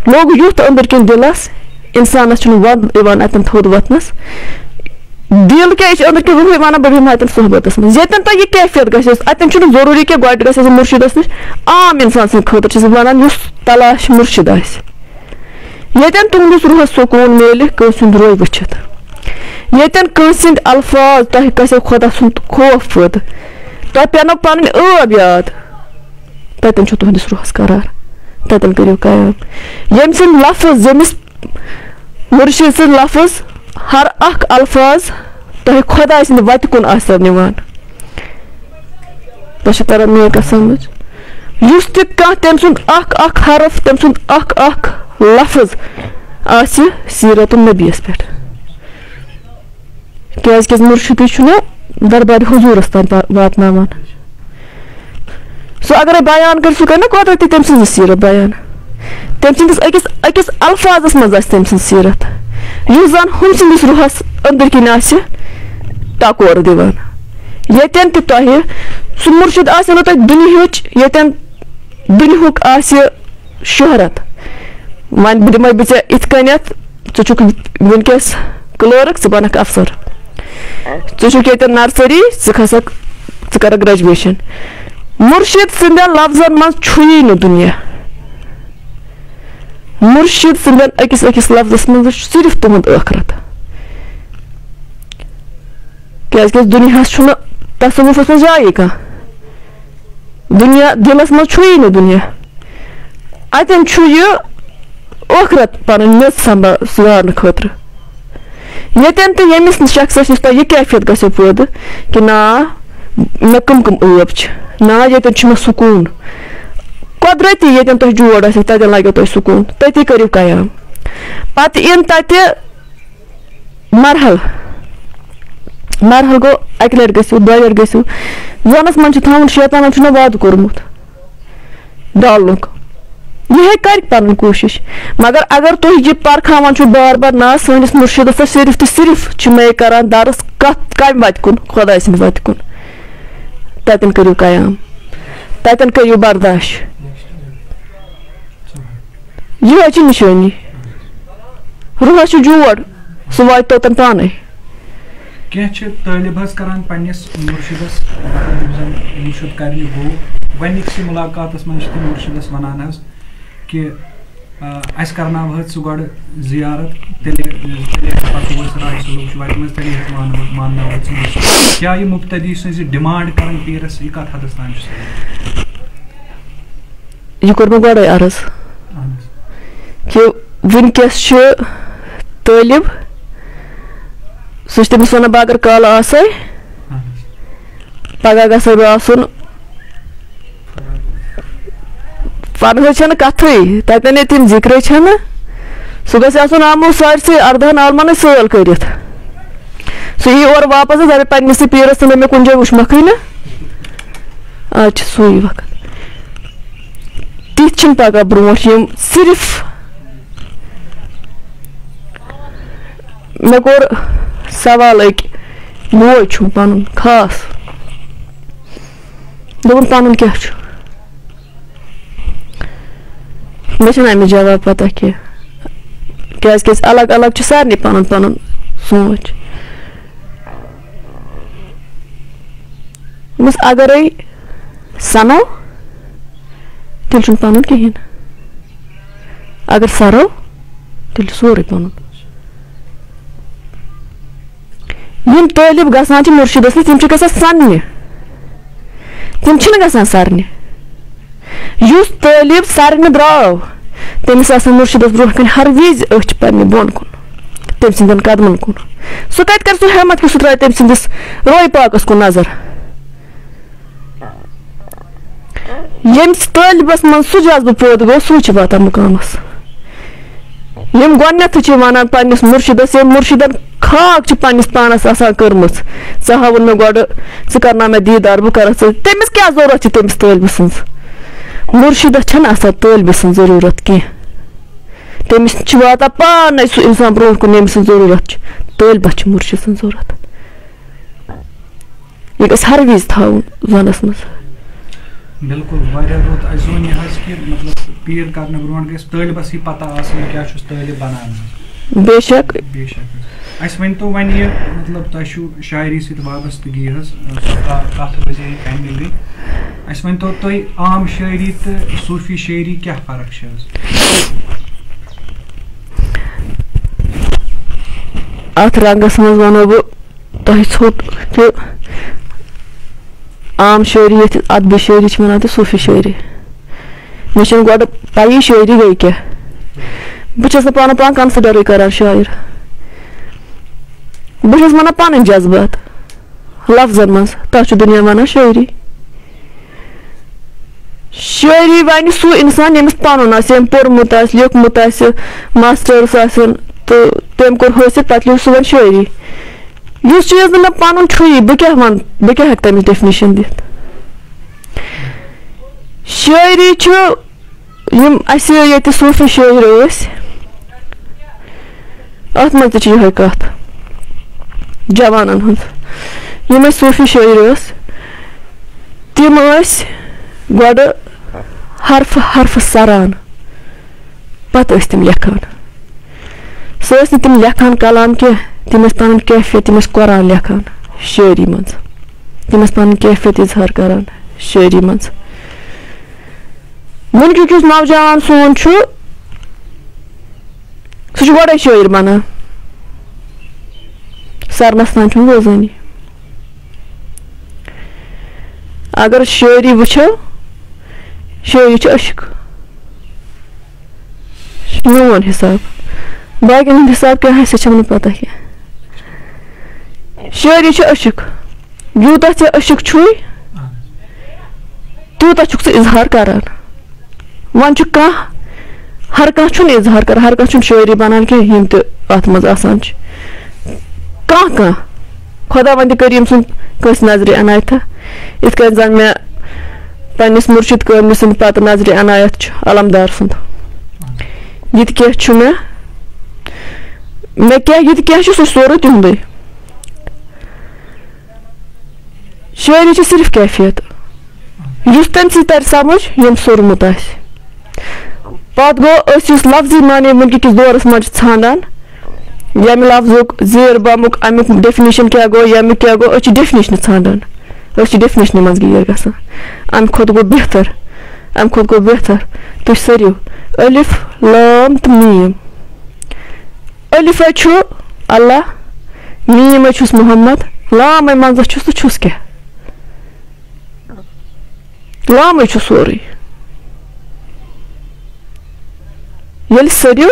لوٚگ یُتھ أنٛدٕرۍ کِنۍ دِلس، اِنسانس چھُنہٕ وَد یِوان اَتٮ۪ن تھوٚد وۄتھنس۔ دِل کیٛاہ، یہِ چھُ أنٛدٕرۍ کِنۍ روحٕے وَنان، بہٕ بیٚہمہٕ اَتٮ۪ن صحبتس منٛز۔ ییٚتٮ۪ن تۄہہِ یہِ کیفیت گژھِ، اَتٮ۪ن چھُنہٕ ضروٗری کہِ گۄڈٕ گژھِ آسُن مُرشِدس نِش۔ عام اِنسان سٕنٛدِ خٲطرٕ چھَس بہٕ وَنان، یُس تلاش مُرشِد آسہِ۔ ییٚتٮ۪ن تُہٕنٛدِس روحس سکوٗن میلہِ کٲنٛسہِ ہُنٛد روے وٕچھِتھ، ییٚتٮ۪ن کٲنٛسہِ ہٕنٛدۍ الفاظ تۄہہِ گژھٮ۪و خۄدا سُنٛد خوف پٲدٕ، تۄہہِ پٮ۪نو پنٕنۍ ٲب یاد، تتٮ۪ن چھُ تُہٕنٛدِس روحس قرار، تتٮ۪ن کٔرِو قیام۔ ییٚمۍ سٕنٛدۍ لفظ، ییٚمِس مُرشِد سٕنٛدۍ لفظ، ہر اکھ الفاظ تۄہہِ خۄداے سٕنٛدِ وتہِ کُن آسٮ۪و نِوان۔ تۄہہِ چھا تران میٲنۍ کتھ سمجھ؟ یُس تہِ کانٛہہ تٔمۍ سُنٛد اکھ اکھ حرف، تٔمۍ سُنٛد اکھ اکھ لفظ آسہِ سیرت النبیَس پٮ۪ٹھ۔ کیازِ کہِ مُرشِدٕے چھُنہ دربارِ حضوٗرس تام وا-، واتناوان۔ سُہ اگرے بیان کرِ، سُہ کرِ نہ قۄدرتی تٔمۍ سٕنٛز سیرت بیان۔ تٔمۍ سٕنٛدِس أکِس، أکِس الفاظس منٛز آسہِ تٔمۍ سٕنٛز سیرت، یُس زن ہُم سٕنٛدِس روحس أنٛدٕرۍ کِنۍ آسہِ ٹکور دِوان۔ ییٚتٮ۪ن تہِ تۄہہِ سُہ مُرشِد آسہِ نہٕ تۄہہِ دُنیہٕچ، ییٚتٮ۪ن دُنیہُک آسہِ شہرت۔ وۄنۍ دِمے بہٕ ژےٚ یِتھ کٔنٮ۪تھ، ژٕ چھُکھ وٕنکیٚس کلٲرٕک، ژٕ بنکھ افسر۔ ژٕ چھُکھ ییٚتٮ۪ن نرسری، ژٕ کھسکھ، ژٕ کرکھ گریجویشن۔ مُرشِد سٕنٛدٮ۪ن لفظن منٛز چھُیی نہٕ دُنیا۔ مُرشِد سٕنٛدٮ۪ن أکِس أکِس لفظس منٛز چھُ صرف تُہُنٛد ٲخرت۔ کیازِ کہِ دُنیاہس چھُنہٕ تصوفس منٛز جایی کانٛہہ۔ دُنیا، دِلس منٛز چھُیی نہٕ دُنیا۔ اتٮ۪ن چھُ یہِ ٲخرت پنٕنۍ میٚژ سنبھا-، سُوارنہٕ خٲطرٕ۔ ییٚتٮ۪ن تہِ ییٚمِس نہٕ شخصس نِش تۄہہِ یہِ کیفیت گژھیو پٲدٕ کہِ نا، مےٚ کٕم کٕم عٲب چھِ، نا، ییٚتٮ۪ن چھُ مےٚ سکوٗن۔ قۄدرتی ییٚتٮ۪ن تۄہہِ جوڑ آسہِ، تَتٮ۪ن لَگیو تۄہہِ سکوٗن، تٔتی کٔرِو قیام۔ پَتہٕ یِن تَتہِ مرحل، مرحل گوٚو اَکہِ لَٹہِ گٔژھِو، دۄیہِ لَٹہِ گٔژھِو۔ زَنَس منٛز چھُ تھاوُن، شیطانَن چھُ مےٚ وعدٕ کوٚرمُت ڈالنُک۔ یہِ ہیٚکہِ کَرِ پَنٕنۍ کوٗشِش، مگر اگر تُہۍ یہِ پَرکھاوان چھِو بار بار، نہ، سٲنِس مُرشِدَس چھِ صرف تہٕ صرف چھِ مے کَران درس کَتھ، کَمہِ وَتہِ کُن؟ خۄداے سٕنٛدِ وَتہِ کُن۔ تَتٮ۪ن کٔرِو قیام، تَتٮ۪ن کٔرِو برداش۔ یِہوٚے چھِ نِشٲنی۔ روحَس چھُ جوڑ، سُہ واتہِ توتَن پانَے۔ کینٛہہ چھِ طٲلب حظ کران پننِس مُرشِدس، مطلب، یِم زن مُرشِد کرنہِ گوٚو، گۄڈنِکسٕے مُلاقاتس منٛز چھِ تِم مُرشِدس ونان حظ کہِ، آ، اسہِ کرناو حظ ژٕ گۄڈٕ زیارت، تیٚلہِ، تیٚلہِ ہٮ۪کو أسۍ راہہِ سلوک چھِ وتہِ منٛز، تیٚلہِ ہٮ۪کو مانناو، مانناو أسۍ ژٕ مُرشِد۔ کیٛاہ یہِ مُبتدی سٕنٛز یہِ ڈِمانڈ کرٕنۍ پیٖرس، یہِ کتھ حدس تام چھُ صحیح؟ یہِ کوٚر مےٚ گۄڈَے عرض اہن حظ۔ کہِ وٕنکیٚس چھُ طٲلب، سُہ چھُ تٔمِس وَنان، بہٕ اگر کالہٕ آسَے، اہن حظ۔ پگاہ گژھَے بہٕ آسُن۔ پَنہٕ حظ چھَنہٕ کَتھٕے، تَتٮ۪ن ییٚتٮ۪ن ذِکرٕے چھَنہٕ۔ سُہ گژھِ آسُن آمُت سٲرسٕے اَردَہَن عالمَنٕے سٲل کٔرِتھ۔ سُہ یی اورٕ واپَس حظ، دَپہِ پنٛنِسٕے پیٖرَس تہٕ مےٚ کُنہِ جایہِ وٕچھمَکھٕے نہٕ۔ آز چھِ سُے وقت۔ تِتھۍ چھِنہٕ پَکان برونٛٹھ یِم صرف۔ مےٚ کوٚر سوال أکۍ، بوے چھُم پَنُن خاص۔ دوٚپُن، پَنُن کیٛاہ چھُ؟ مےٚ چھَنہٕ اَمِچ جواب پَتہ کینٛہہ، کیٛازِکہِ أسۍ الگ الگ چھِ، سارنٕے پَنُن پَنُن سونٛچ۔ دوٚپمَس، اگرے سَنو، تیٚلہِ چھُنہٕ پَنُن کِہیٖنۍ۔ اگر سَرو، تیٚلہِ چھُ سورُے پَنُن۔ یِم طٲلب گژھان چھِ مُرشِدَس نِش، تِم چھِ گژھان سَننہِ، تِم چھِنہٕ گژھان سَرنہِ۔ یُس طٲلب سَرنہِ درٛاو، تٔمِس آسَن مُرشِدَس برونٛہہ کَنہِ ہر وِزِ أچھ پنٛنہِ بۄن کُن، تٔمۍ سٕنٛدٮ۪ن قدمَن کُن۔ سُہ کَتہِ کَرِ سُہ ہٮ۪مَتھ کہِ سُہ ترٛاوِ تٔمۍ سٕنٛدِس روے پاکَس کُن نظر؟ ییٚمِس طٲلبَس منٛز سُہ جذبہٕ پٲدٕ گوٚو، سُے چھُ واتان مُقامَس۔ یِم گۄڈٕنٮ۪تھٕے چھِ وَنان پنٛنِس مُرشِدَس، ییٚمۍ مُرشِدَن خاک چھِ پنٛنِس پانَس آسان کٔرمٕژ، ژٕ ہاوُن مےٚ گۄڈٕ، ژٕ کَرناو مےٚ دیٖدار، بہٕ کَرَتھ ژٕ۔ تٔمِس کیٛاہ ضوٚرَتھ چھِ تٔمِس طٲلبہٕ سٕنٛز؟ مُرشِدَس چھَنہٕ آسان طٲلبہٕ سٕنٛز ضٔروٗرت کینٛہہ۔ تٔمِس چھِ واتان پانَے سُہ اِنسان برونٛٹھ کُن، ییٚمِس سٕنٛز ضٔروٗرت چھِ۔ طٲلبَس چھِ مُرشِد سٕنٛز ضوٚرَتھ۔ یہِ گژھِ ہر وِزِ تھاوُن ذہنَس منٛز۔ بِلکُل، واریاہ رُت۔ اَسہِ زون یہِ حظ کہِ، مطلب، پیٖر کرنہٕ برونٛٹھ گژھِ طٲلبَس یہِ پَتہ آسٕنۍ، کیٛاہ چھُس طٲلب بَنان حظ۔ بے شک۔ بے شک حظ۔ اَسہِ ؤنۍ تو وۄنۍ یہِ، مطلب، تۄہہِ چھُو شاعری سۭتۍ وابستگی حظ، سۄ کا-، کَتھ روزِ ہے کَمہِ گٔے؟ اَسہِ ؤنۍ تو تُہۍ، عام شٲعری تہٕ صوٗفی شٲعری کیٛاہ فرق چھِ حظ؟ اَتھ رنٛگَس منٛز وَنو بہٕ تۄہہِ ژھوٚٹ کہِ عام شٲعری، یَتھ ادبی شٲعری چھِ وَنان، تہٕ صوٗفی شٲعری۔ مےٚ چھَنہٕ گۄڈٕ پَیی شٲعری گٔے کیٛاہ۔ بہٕ چھَس نہٕ پانہٕ پانہٕ considerٕے کران شٲعر۔ بہٕ چھَس وَنان پَنٕنۍ جذبات لفظن منٛز، تَتھ چھُ دُنیا وَنان شٲعری۔ شٲعری وَنہِ سُہ اِنسان، ییٚمِس پَنُن آسہِ، ییٚمۍ پوٚرمُت آسہِ، لیوٚکھمُت آسہِ، masters آسن، تہٕ تٔمۍ کوٚر حٲصِل، پَتہٕ لیوٚکھ سُہ وَنہِ شٲعری۔ یُس چیٖز نہٕ مےٚ پَنُن چھُیی، بہٕ کیٛاہ وَنہٕ، بہٕ کیٛاہ ہٮ۪کہٕ تَمِچ definition دِتھ؟ شٲعری چھُ، یِم اَسہِ ییٚتہِ صوٗفی شٲعر ٲسۍ، اَتھ منٛز تہِ چھِ یِہوٚے کَتھ جوانَن ہٕنٛز۔ یِم اَسہِ صوٗفی شٲعر ٲسۍ، تِم ٲسۍ گۄڈٕ حرفہٕ حرفہٕ سَران، پَتہٕ ٲسۍ تِم لیکھان۔ سُہ ٲسۍ نہٕ تِم لیکھان کلام کینٛہہ، تِم ٲسۍ پنُن کیفیت، تِم ٲسۍ قرآن لیکھان۔ شٲعری منٛز، تِم ٲسۍ پنٕنۍ کیفیت اظہار کران شٲعری منٛز۔ وٕنکیُک یُس نوجوان سون چھُ، سُہ چھُ گۄڈے شٲعر بنان، سرنس تام چھُنہٕ روزٲنی۔ اگر شٲعری وٕچھو، شٲعری چھِ عشق، میون حساب، باقین ہُنٛد حساب کیٛاہ آسہِ، سُہ چھَم نہٕ پتہ کینٛہہ۔ شٲعری چھِ عشق، یوٗتاہ ژےٚ عشق چھُے، تیوٗتاہ چھُکھ ژٕ اظہار کران۔ وۄنۍ چھُ کانٛہہ، ہر کانٛہہ چھُنہٕ اظہار کران، ہر کانٛہہ چھُنہٕ شٲعری بنان کینٛہہ، یِم تہِ اتھ منٛز آسان چھِ۔ کانٛہہ کانٛہہ، خۄداوندِ کریٖم سُنٛد کٲنٛسہِ نظرِ عنایتہ، یِتھ کٔنۍ زن مےٚ پننِس مُرشِد کٲملہِ سٕنٛدِ پتہٕ نظرِ عنایت چھُ علمدار سُنٛد۔ یہِ تہِ کینٛہہ چھُ مےٚ، مےٚ کیٛاہ، یہِ تہِ کینٛہہ چھُ، سُہ چھُ سورُے تِہُنٛدُے۔ شٲعری چھِ صرف کیفیت، یُس تٔمۍ سٕے تَرِ سَمٕجھ، ییٚمۍ سوٚرمُت آسہِ۔ پَتہٕ گوٚو، أسۍ یُس لفظی معنی وٕنکہِ کِس دورَس منٛز چھِ ژھانٛڈان، ییٚمہِ لفظُک زیر بَمُک، اَمیُک ڈیفِنیشن کیٛاہ گوٚو، ییٚمیُک کیٛاہ گوٚو، أسۍ چھِ ڈیفِنیشنہِ ژھانٛڈان۔ أسۍ چھِ ڈیفِنیشنہِ منٛز غیر گژھان۔ اَمہِ کھۄتہٕ گوٚو بہتر، اَمہِ کھۄتہٕ گوٚو بہتر۔ تُہۍ سٔرِو الف، لام تہٕ میٖم۔ الف حظ چھُ اللہ، میٖم حظ چھُس محمد، لام حظ منٛزس چھُس تہٕ چھُس کیٛاہ؟ لامٕے چھُ سورُے۔ ییٚلہِ سٔرِو،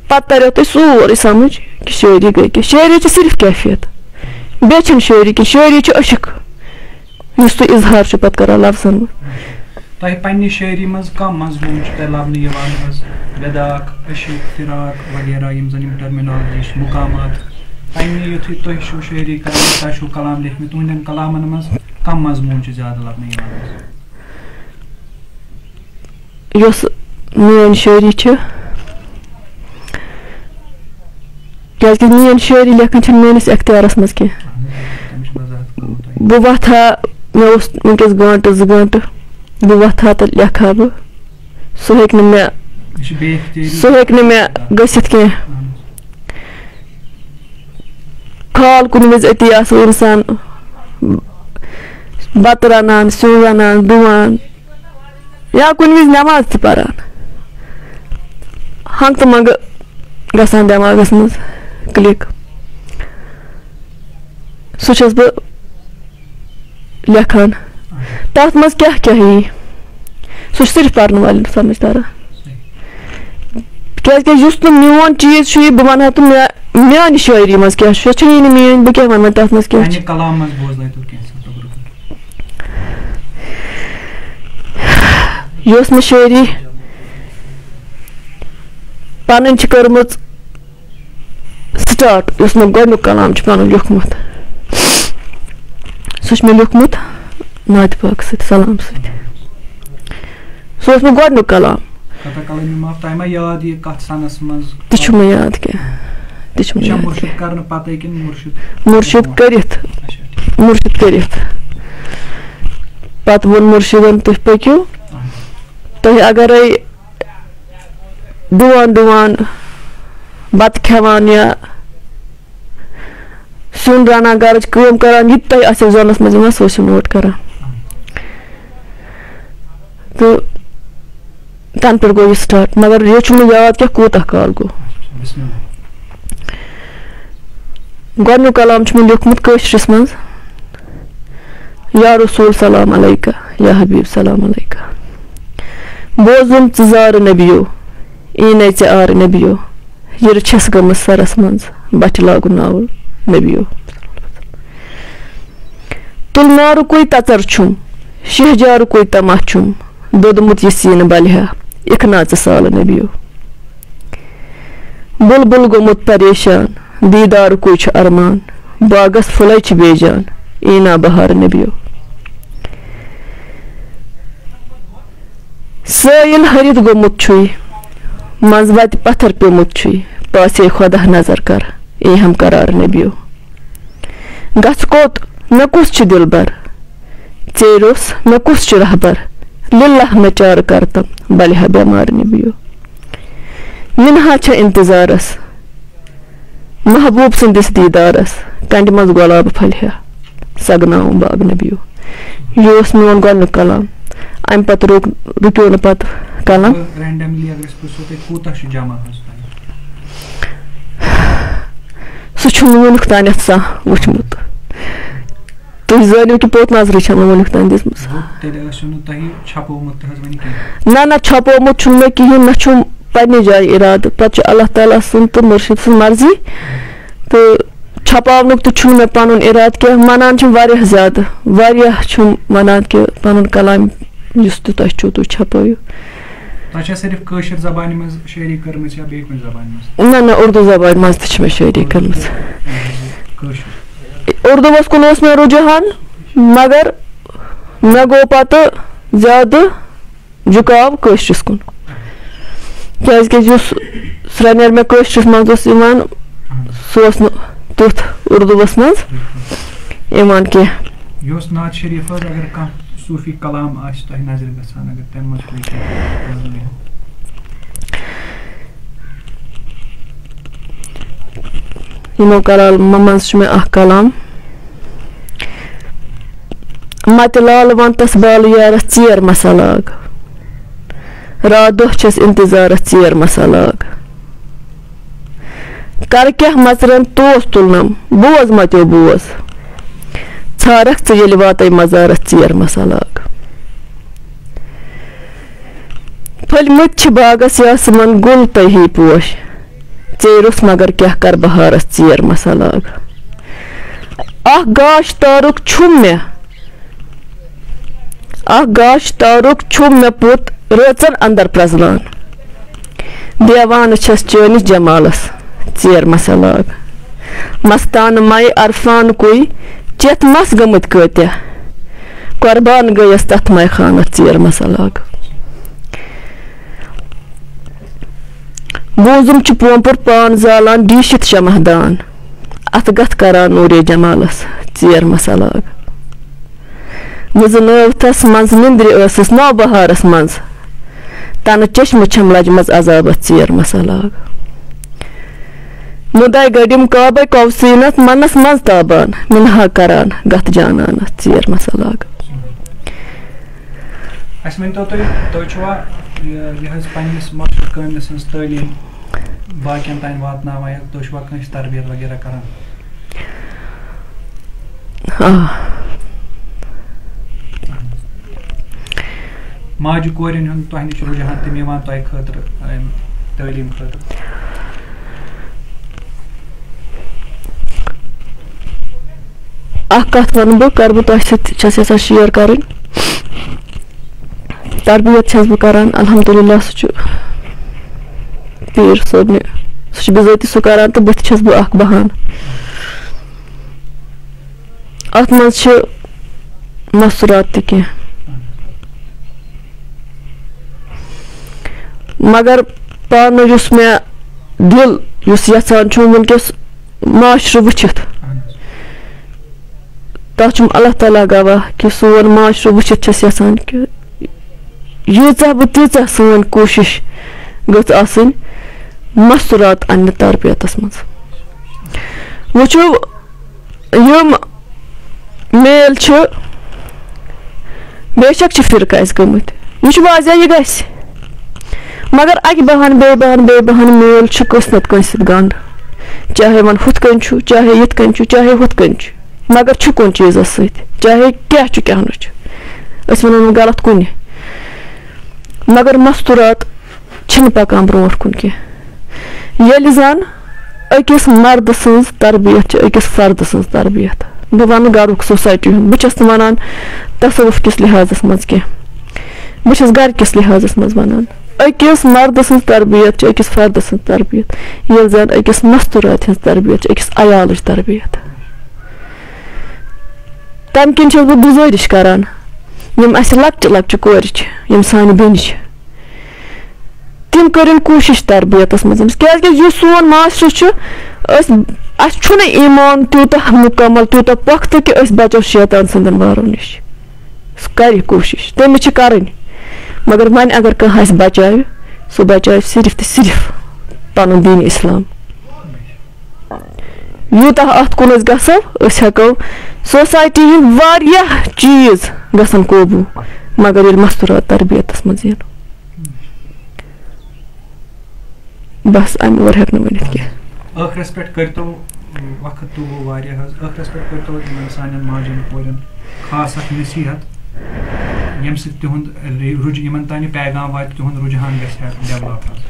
پتہٕ تریو تۄہہِ سورُے سمجھ کہِ شٲعری گٔے کیٛاہ۔ شٲعری چھِ صرف کیفیت، بیٚیہِ چھِنہٕ شٲعری کینٛہہ۔ شٲعری چھِ عشق، یُس تُہۍ اظہار چھِو پتہٕ کران لفظن منٛز۔ تۄہہِ پننہِ شٲعری منٛز کم مضموٗن چھِ تۄہہِ لبنہٕ یِوان حظ؟ وِداک، عشق، فراق وغیرہ، یِم زن یِم ٹرمینالجی چھِ، مقامات۔ پننہِ یُتھُے تُہۍ چھِو شٲعری کران، تۄہہِ چھُو کلام لیکھمٕتۍ، تُہنٛدٮ۪ن کلامن منٛز کم مضموٗن چھِ زیادٕ لبنہٕ یِوان حظ؟ یۄس میٲنۍ شٲعری چھِ، کیازِ کہِ میٲنۍ شٲعری لیکھٕنۍ چھَنہٕ میٲنِس اختیارس منٛز کینٛہہ۔ اہن حظ، تَمِچ وضاحت کٔرمٕژ تۄہہِ۔ بہٕ وۄتھٕ ہا، مےٚ اوس وٕنکیٚس گٲنٛٹہٕ زٕ گٲنٛٹہٕ، بہٕ وۄتھٕ ہا تہٕ لیکھٕ ہا بہٕ، سُہ ہیٚکہِ نہٕ مےٚ، یہِ چھِ بے اختیٲری۔ سُہ ہیٚکہِ نہٕ مےٚ گٔژھِتھ کینٛہہ۔ اہن حظ۔ کھال کُنہِ وِزِ أتی آسو اِنسان بَتہٕ رَنان، سیُن رَنان، ڈُوان، یا کُنہِ وِزِ نٮ۪ماز تہِ پَران، ہنٛگتہٕ منٛگہٕ گژھان دٮ۪ماغَس منٛز click۔ سُہ چھَس بہٕ لیکھان۔ تَتھ منٛز کیٛاہ کیٛاہ یی، سُہ چھُ صرف پَرن والٮ۪ن سَمجھ تَران۔ کیٛازِ کہِ یُس نہٕ میون چیٖز چھُ، یہِ بہٕ وَنہٕ ہا تہٕ مےٚ، میٛانہِ شٲعری منٛز کیٛاہ چھُ، یہِ چھُنہٕ یہِ نہٕ میٛٲنۍ، بہٕ کیٛاہ وَنہٕ وۄنۍ تَتھ منٛز کیٛاہ چھُ۔ پننہِ کلام منٛز بوزنٲیتو کینٛژھا تَبرُک۔ یۄس مےٚ شٲعری پَنٕنۍ چھِ کٔرمٕژ start، یُس مےٚ گۄڈٕنیُک کلام چھُ پَنُن لیوٚکھمُت، سُہ چھُ مےٚ لیوٚکھمُت نعتِ پاک سۭتۍ، سلام سۭتۍ۔ سُہ اوس مےٚ گۄڈٕنیُک کلام۔ قطع کلٲمی معاف، تۄہہِ ما یاد یہِ کتھ سنس منٛز؟ تہِ چھُ مےٚ یاد کینٛہہ، تہِ چھُ مےٚ یہِ چھا یاد مرشد کینٛہہ۔ کرنہٕ پتے کِنہٕ مرشد؟ مرشد کٔرِتھ، اچھا، ٹھیٖک۔ مرشد کٔرِتھ۔ پتہٕ ووٚن مرشدن، "تُہۍ پٔکِو، اہن۔ تۄہہِ اگرے ڈُوان ڈُوان، بتہٕ کھٮ۪وان یا سیُن رنان، گرٕچ کٲم کران، یہِ تہِ تۄہہِ آسیو ذہنس منٛز یِوان، سُہ ٲسِو note کران۔" تہٕ تَنہٕ پٮ۪ٹھ گوٚو یہِ start، مگر یہِ چھُم نہٕ یاد کینٛہہ کوٗتاہ کال گوٚو۔ بسم اللہ۔ گۄڈٕنیُک کلام چھُ مےٚ لیوٚکھمُت کٲشرِس منٛز، "یا رسول سلام علیکہ، یا حبیب سلام علیکہ۔ بوزُم ژٕ زارٕ نبیو، ای نے ژےٚ آرٕ نبیو۔ یِرٕ چھَس گٔمٕژ سرس منٛز، بٹھِ لاگُن ناوُل نبیو۔ تُل نارُکُے تژر چھُم، شہجارُکُے تماہ چھُم، دوٚدمُت یہِ سیٖنہٕ بلہِ ہا، اِکھ ناژٕ سالہٕ نبیو۔ بُلبُل گوٚمُت پریشان، دیٖدارُکُے چھُ ارمان، باغس پھُلے چھِ بیجان، ای نا بہار نبیو۔ سٲیِل ہرِتھ گوٚمُت چھُے، منٛزٕ وتہِ پتھر پیوٚمُت چھُے، پاسے خۄدا نظر کر، اے ہم قرار نبیو۔ گژھٕ کوٚت، مےٚ کُس چھُ دِلبر؟ ژیٖرۍ اوس، مےٚ کُس چھُ رہبر؟ لِلہ مےٚ چارٕ کرتم، بلہِ ہا بٮ۪مار نبیو۔ مِنہا چھےٚ انتظارس، محبوب سٕنٛدِس دیٖدارس، کنڈِ منٛز گۄلاب پھلہِ ہا سگناوُن باغ نبیو۔ یہِ اوس میون گۄڈنیُک کلام۔ امہِ پتہٕ رُک رُکیو نہٕ پتہٕ قلم۔ رینڈملی اگر أسۍ پرٛژھو تۄہہِ کوٗتاہ چھُ جمع حظ تۄہہِ؟ سُہ چھُنہٕ وُنیُک تانٮ۪تھ زانٛہہ وٕچھمُت۔ تُہۍ زٲنِو کہِ پوٚت نظرٕے چھَنہٕ وُنیُک تام دِژمٕژ۔ گوٚو تیٚلہِ ٲسِو نہٕ تۄہہِ چھپومُت تہِ حظ وۄنۍ کینٛہہ؟ نہ نہ، چھپومُت چھُنہٕ مےٚ کِہیٖنۍ، نہ چھُم پننہِ جایہِ اِرادٕ، پتہٕ چھُ اللہ تعالیٰ سُنٛد تہٕ مُرشِد سٕنٛز مرضی۔ تہٕ چھپاونُک تہِ چھُنہٕ مےٚ پنُن اِرادٕ کینٛہہ، ونان چھِم واریاہ زیادٕ، واریاہ چھِم ونان کہِ پنُن کلام یُس تہِ تۄہہِ چھُو تُہۍ چھپٲیِو۔ تۄہہِ چھا صرف کٲشِر زبانہِ منٛز شٲعری کٔرمٕژ یا بیٚیہِ کُنہِ زبانہِ منٛز؟ نہ نہ، اردو زبانہِ منٛز تہِ چھِ مےٚ شٲعری کٔرمٕژ۔ کٲشِر۔ اردوٗوَس کُن اوس مےٚ رُجحان، مگر مےٚ گوٚو پتہٕ زیادٕ جُکاو کٲشرِس کُن، کیٛازِکہِ یُس سرٛنٮ۪ر مےٚ کٲشرِس منٛز اوس یِوان، سُہ اوس نہٕ تیُتھ اردوٗوَس منٛز یِوان کینٛہہ۔ یہِ اوس نعت شریف حظ، اگر کانٛہہ صوٗفی کلام آسہِ تۄہہِ نظرِ گژھان، اگر تَمہِ منٛز کُنہِ کینٛہہ بوزُن یِیہِ۔ یِمو کلامو منٛز چھُ مےٚ اکھ کلام، مَتہِ لال وَنتَس بالہٕ یارَس ژیر مَسا لاگ، راتھ دۄہ چھَس اِنتظارَس ژیر مَسا لاگ۔ کَرٕ کیٛاہ مَژرَن توس تُلنَم، بوز مَتیو بوز، ژھارَکھ ژٕ ییٚلہِ واتے مَزارَس ژیر مَسا لاگ۔ پھٔلۍ مٕتۍ چھِ باغَس یاسہٕ مَن گُل تہٕ ہی پوش، ژیٖرِس مگر کیٛاہ کَرٕ بہارَس ژیر مَسا لاگ۔ اَکھ گاش تارُک چھُم مےٚ، اَکھ گاش تارُک چھُم مےٚ پوٚت رٲژَن اَندَر پرٛزلان۔ دیوانہٕ چھَس چٲنِس جمالَس ژیر مَسا لاگ۔ مستانہٕ مَے عرفان کُے چٮ۪تھ مَس گٔمٕتۍ کۭتیٛاہ، قۄربان گٔیَس تَتھ مَے خانَس ژیر مَسا لاگ۔ بوٗزُم چھُ پومپُر پان زالان ڈیٖشِتھ شمع دان، اَتھٕ گَتھ کران نوٗرِ جمالَس ژیر مَسا لاگ۔ وٕزٕ نٲوتھَس منٛز نِندرِ ٲسٕس نوبہارَس منٛز، تَنہٕ چشمہٕ چھَم لجمَژ عذابَس ژیر مَسا لاگ۔ مُدے گٔڑِم کعبے کوثیٖنَس مَنَس منٛز تابان، مِنہا کران گَتھ جانانَس ژیر مَسا لاگ۔ اَسہِ ؤنۍ تو تُہۍ، تُہۍ چھُوا یہِ، یہِ حظ پنٛنِس ماسٹر کٲمِس ہٕنٛز تعلیٖم باقیَن تام واتناوان، یا تُہۍ چھُوا کٲنٛسہِ تربیت وغیرہ کران؟ آ۔ ماجہِ کورٮ۪ن ہُنٛد تۄہہِ نِش رُجحان، تِم یِوان تۄہہِ خٲطرٕ، اَمہِ تعلیٖم خٲطرٕ؟ اَکھ کَتھ وَنہٕ بہٕ، کَرٕ بہٕ تۄہہِ سۭتۍ، چھَس یَژھان شِیر کَرٕنۍ۔ تربیت چھَس بہٕ کَران، الحمدللہ، سُہ چھُ پیٖر صٲبنہِ، سُہ چھُ بِذٲتی سُہ کَران تہٕ بہٕ تہِ چھَس بہٕ اَکھ بَہان۔ اَتھ منٛز چھِ مَستوٗرات تہِ کینٛہہ، مگر پانہٕ یُس مےٚ دِل یُس یَژھان چھُ وٕنکیٚس معاشرٕ وٕچھِتھ، تَتھ چھُم اللہ تعالیٰ گواہ کہِ سون معاشرٕ وٕچھِتھ چھَس یَژھان کہِ ییٖژاہ بہٕ تیٖژاہ سٲنۍ کوٗشِش گٔژھ آسٕنۍ مَستوٗرات اَننہِ تربیتَس منٛز۔ وٕچھِو، یِم میل چھِ، بے شک چھِ فرقہٕ اَسہِ گٔمٕتۍ، یہِ چھُ واضح، یہِ گژھِ، مگر اَکہِ بہان، بیٚیہِ بہان، بیٚیہِ بہان میل چھُ کٲنٛسہِ نَتہٕ کٲنٛسہِ سۭتۍ گنٛڈ، چاہے وۄنۍ ہُتھ کٔنۍ چھُ، چاہے یِتھ کٔنۍ چھُ، چاہے ہُتھ کٔنۍ چھُ، مگر چھُ کُنہِ چیٖزَس سۭتۍ، چاہے کیٛاہ چھُ، کیٛاہ نہٕ چھُ، أسۍ وَنو نہٕ غلط کُنہِ، مگر مَستوٗرات چھِنہٕ پَکان برونٛٹھ کُن کینٛہہ۔ ییٚلہِ زَن أکِس مَردٕ سٕنٛز تربیت چھِ أکِس فردٕ سٕنٛز تربیت۔ بہٕ وَنہٕ گَرُک، سوسایٹی ہُنٛد، بہٕ چھَس نہٕ وَنان تصوُف کِس لحاظَس منٛز کینٛہہ، بہٕ چھَس گَرٕ کِس لحاظَس منٛز وَنان۔ أکِس مَردٕ سٕنٛز تربیت چھِ أکِس فردٕ سٕنٛز تربیت، ییٚلہِ زَن أکِس مَستوٗراتہِ ہٕنٛز تربیت چھِ أکِس عیالٕچ تربیت۔ تَمہِ کِنۍ چھَس بہٕ گُزٲرِش کَران، یِم اَسہِ لۄکچہِ لۄکچہِ کورِ چھِ، یِم سانہِ بیٚنہِ چھِ، تِم کٔرِن کوٗشِش تربیتَس منٛز أمِس، کیٛازِکہِ یُس سون معاشرٕ چھُ، أسۍ، اَسہِ چھُنہٕ ایٖمان تیوٗتاہ مُکمل، تیوٗتاہ پۄختہٕ کہِ أسۍ بَچو شیطان سٕنٛدٮ۪ن وارو نِش۔ سُہ کَرِ کوٗشِش، تٔمِس چھِ کَرٕنۍ، مگر وۄنۍ اگر کانٛہہ اَسہِ بَچاوِ، سُہ بَچاوِ صرف تہٕ صرف پَنُن دیٖنِ اِسلام۔ یوٗتاہ اَتھ کُن أسۍ گژھو، أسۍ ہٮ۪کو سوسایٹی ہٕنٛدۍ واریاہ چیٖز گژھن قوبوٗ، مگر ییٚلہِ مستوٗرات تربیتس منٛز یِن، بس اَمہِ اورٕ ہٮ۪کہٕ نہٕ ؤنِتھ کینٛہہ۔ ٲخرس پٮ۪ٹھ کٔرتو، وقت تہِ گوٚو واریاہ حظ، ٲخرس پٮ۪ٹھ کٔرتو یِمن سانٮ۪ن ماجن کورٮ۪ن خاص اکھ نصیحت، ییٚمہِ سۭتۍ تِہُنٛد رِ-، رُج-، یِمن تام یہِ پیغام واتہِ، تِہُنٛد رُجحان گژھِ ہا ڈیولپ حظ۔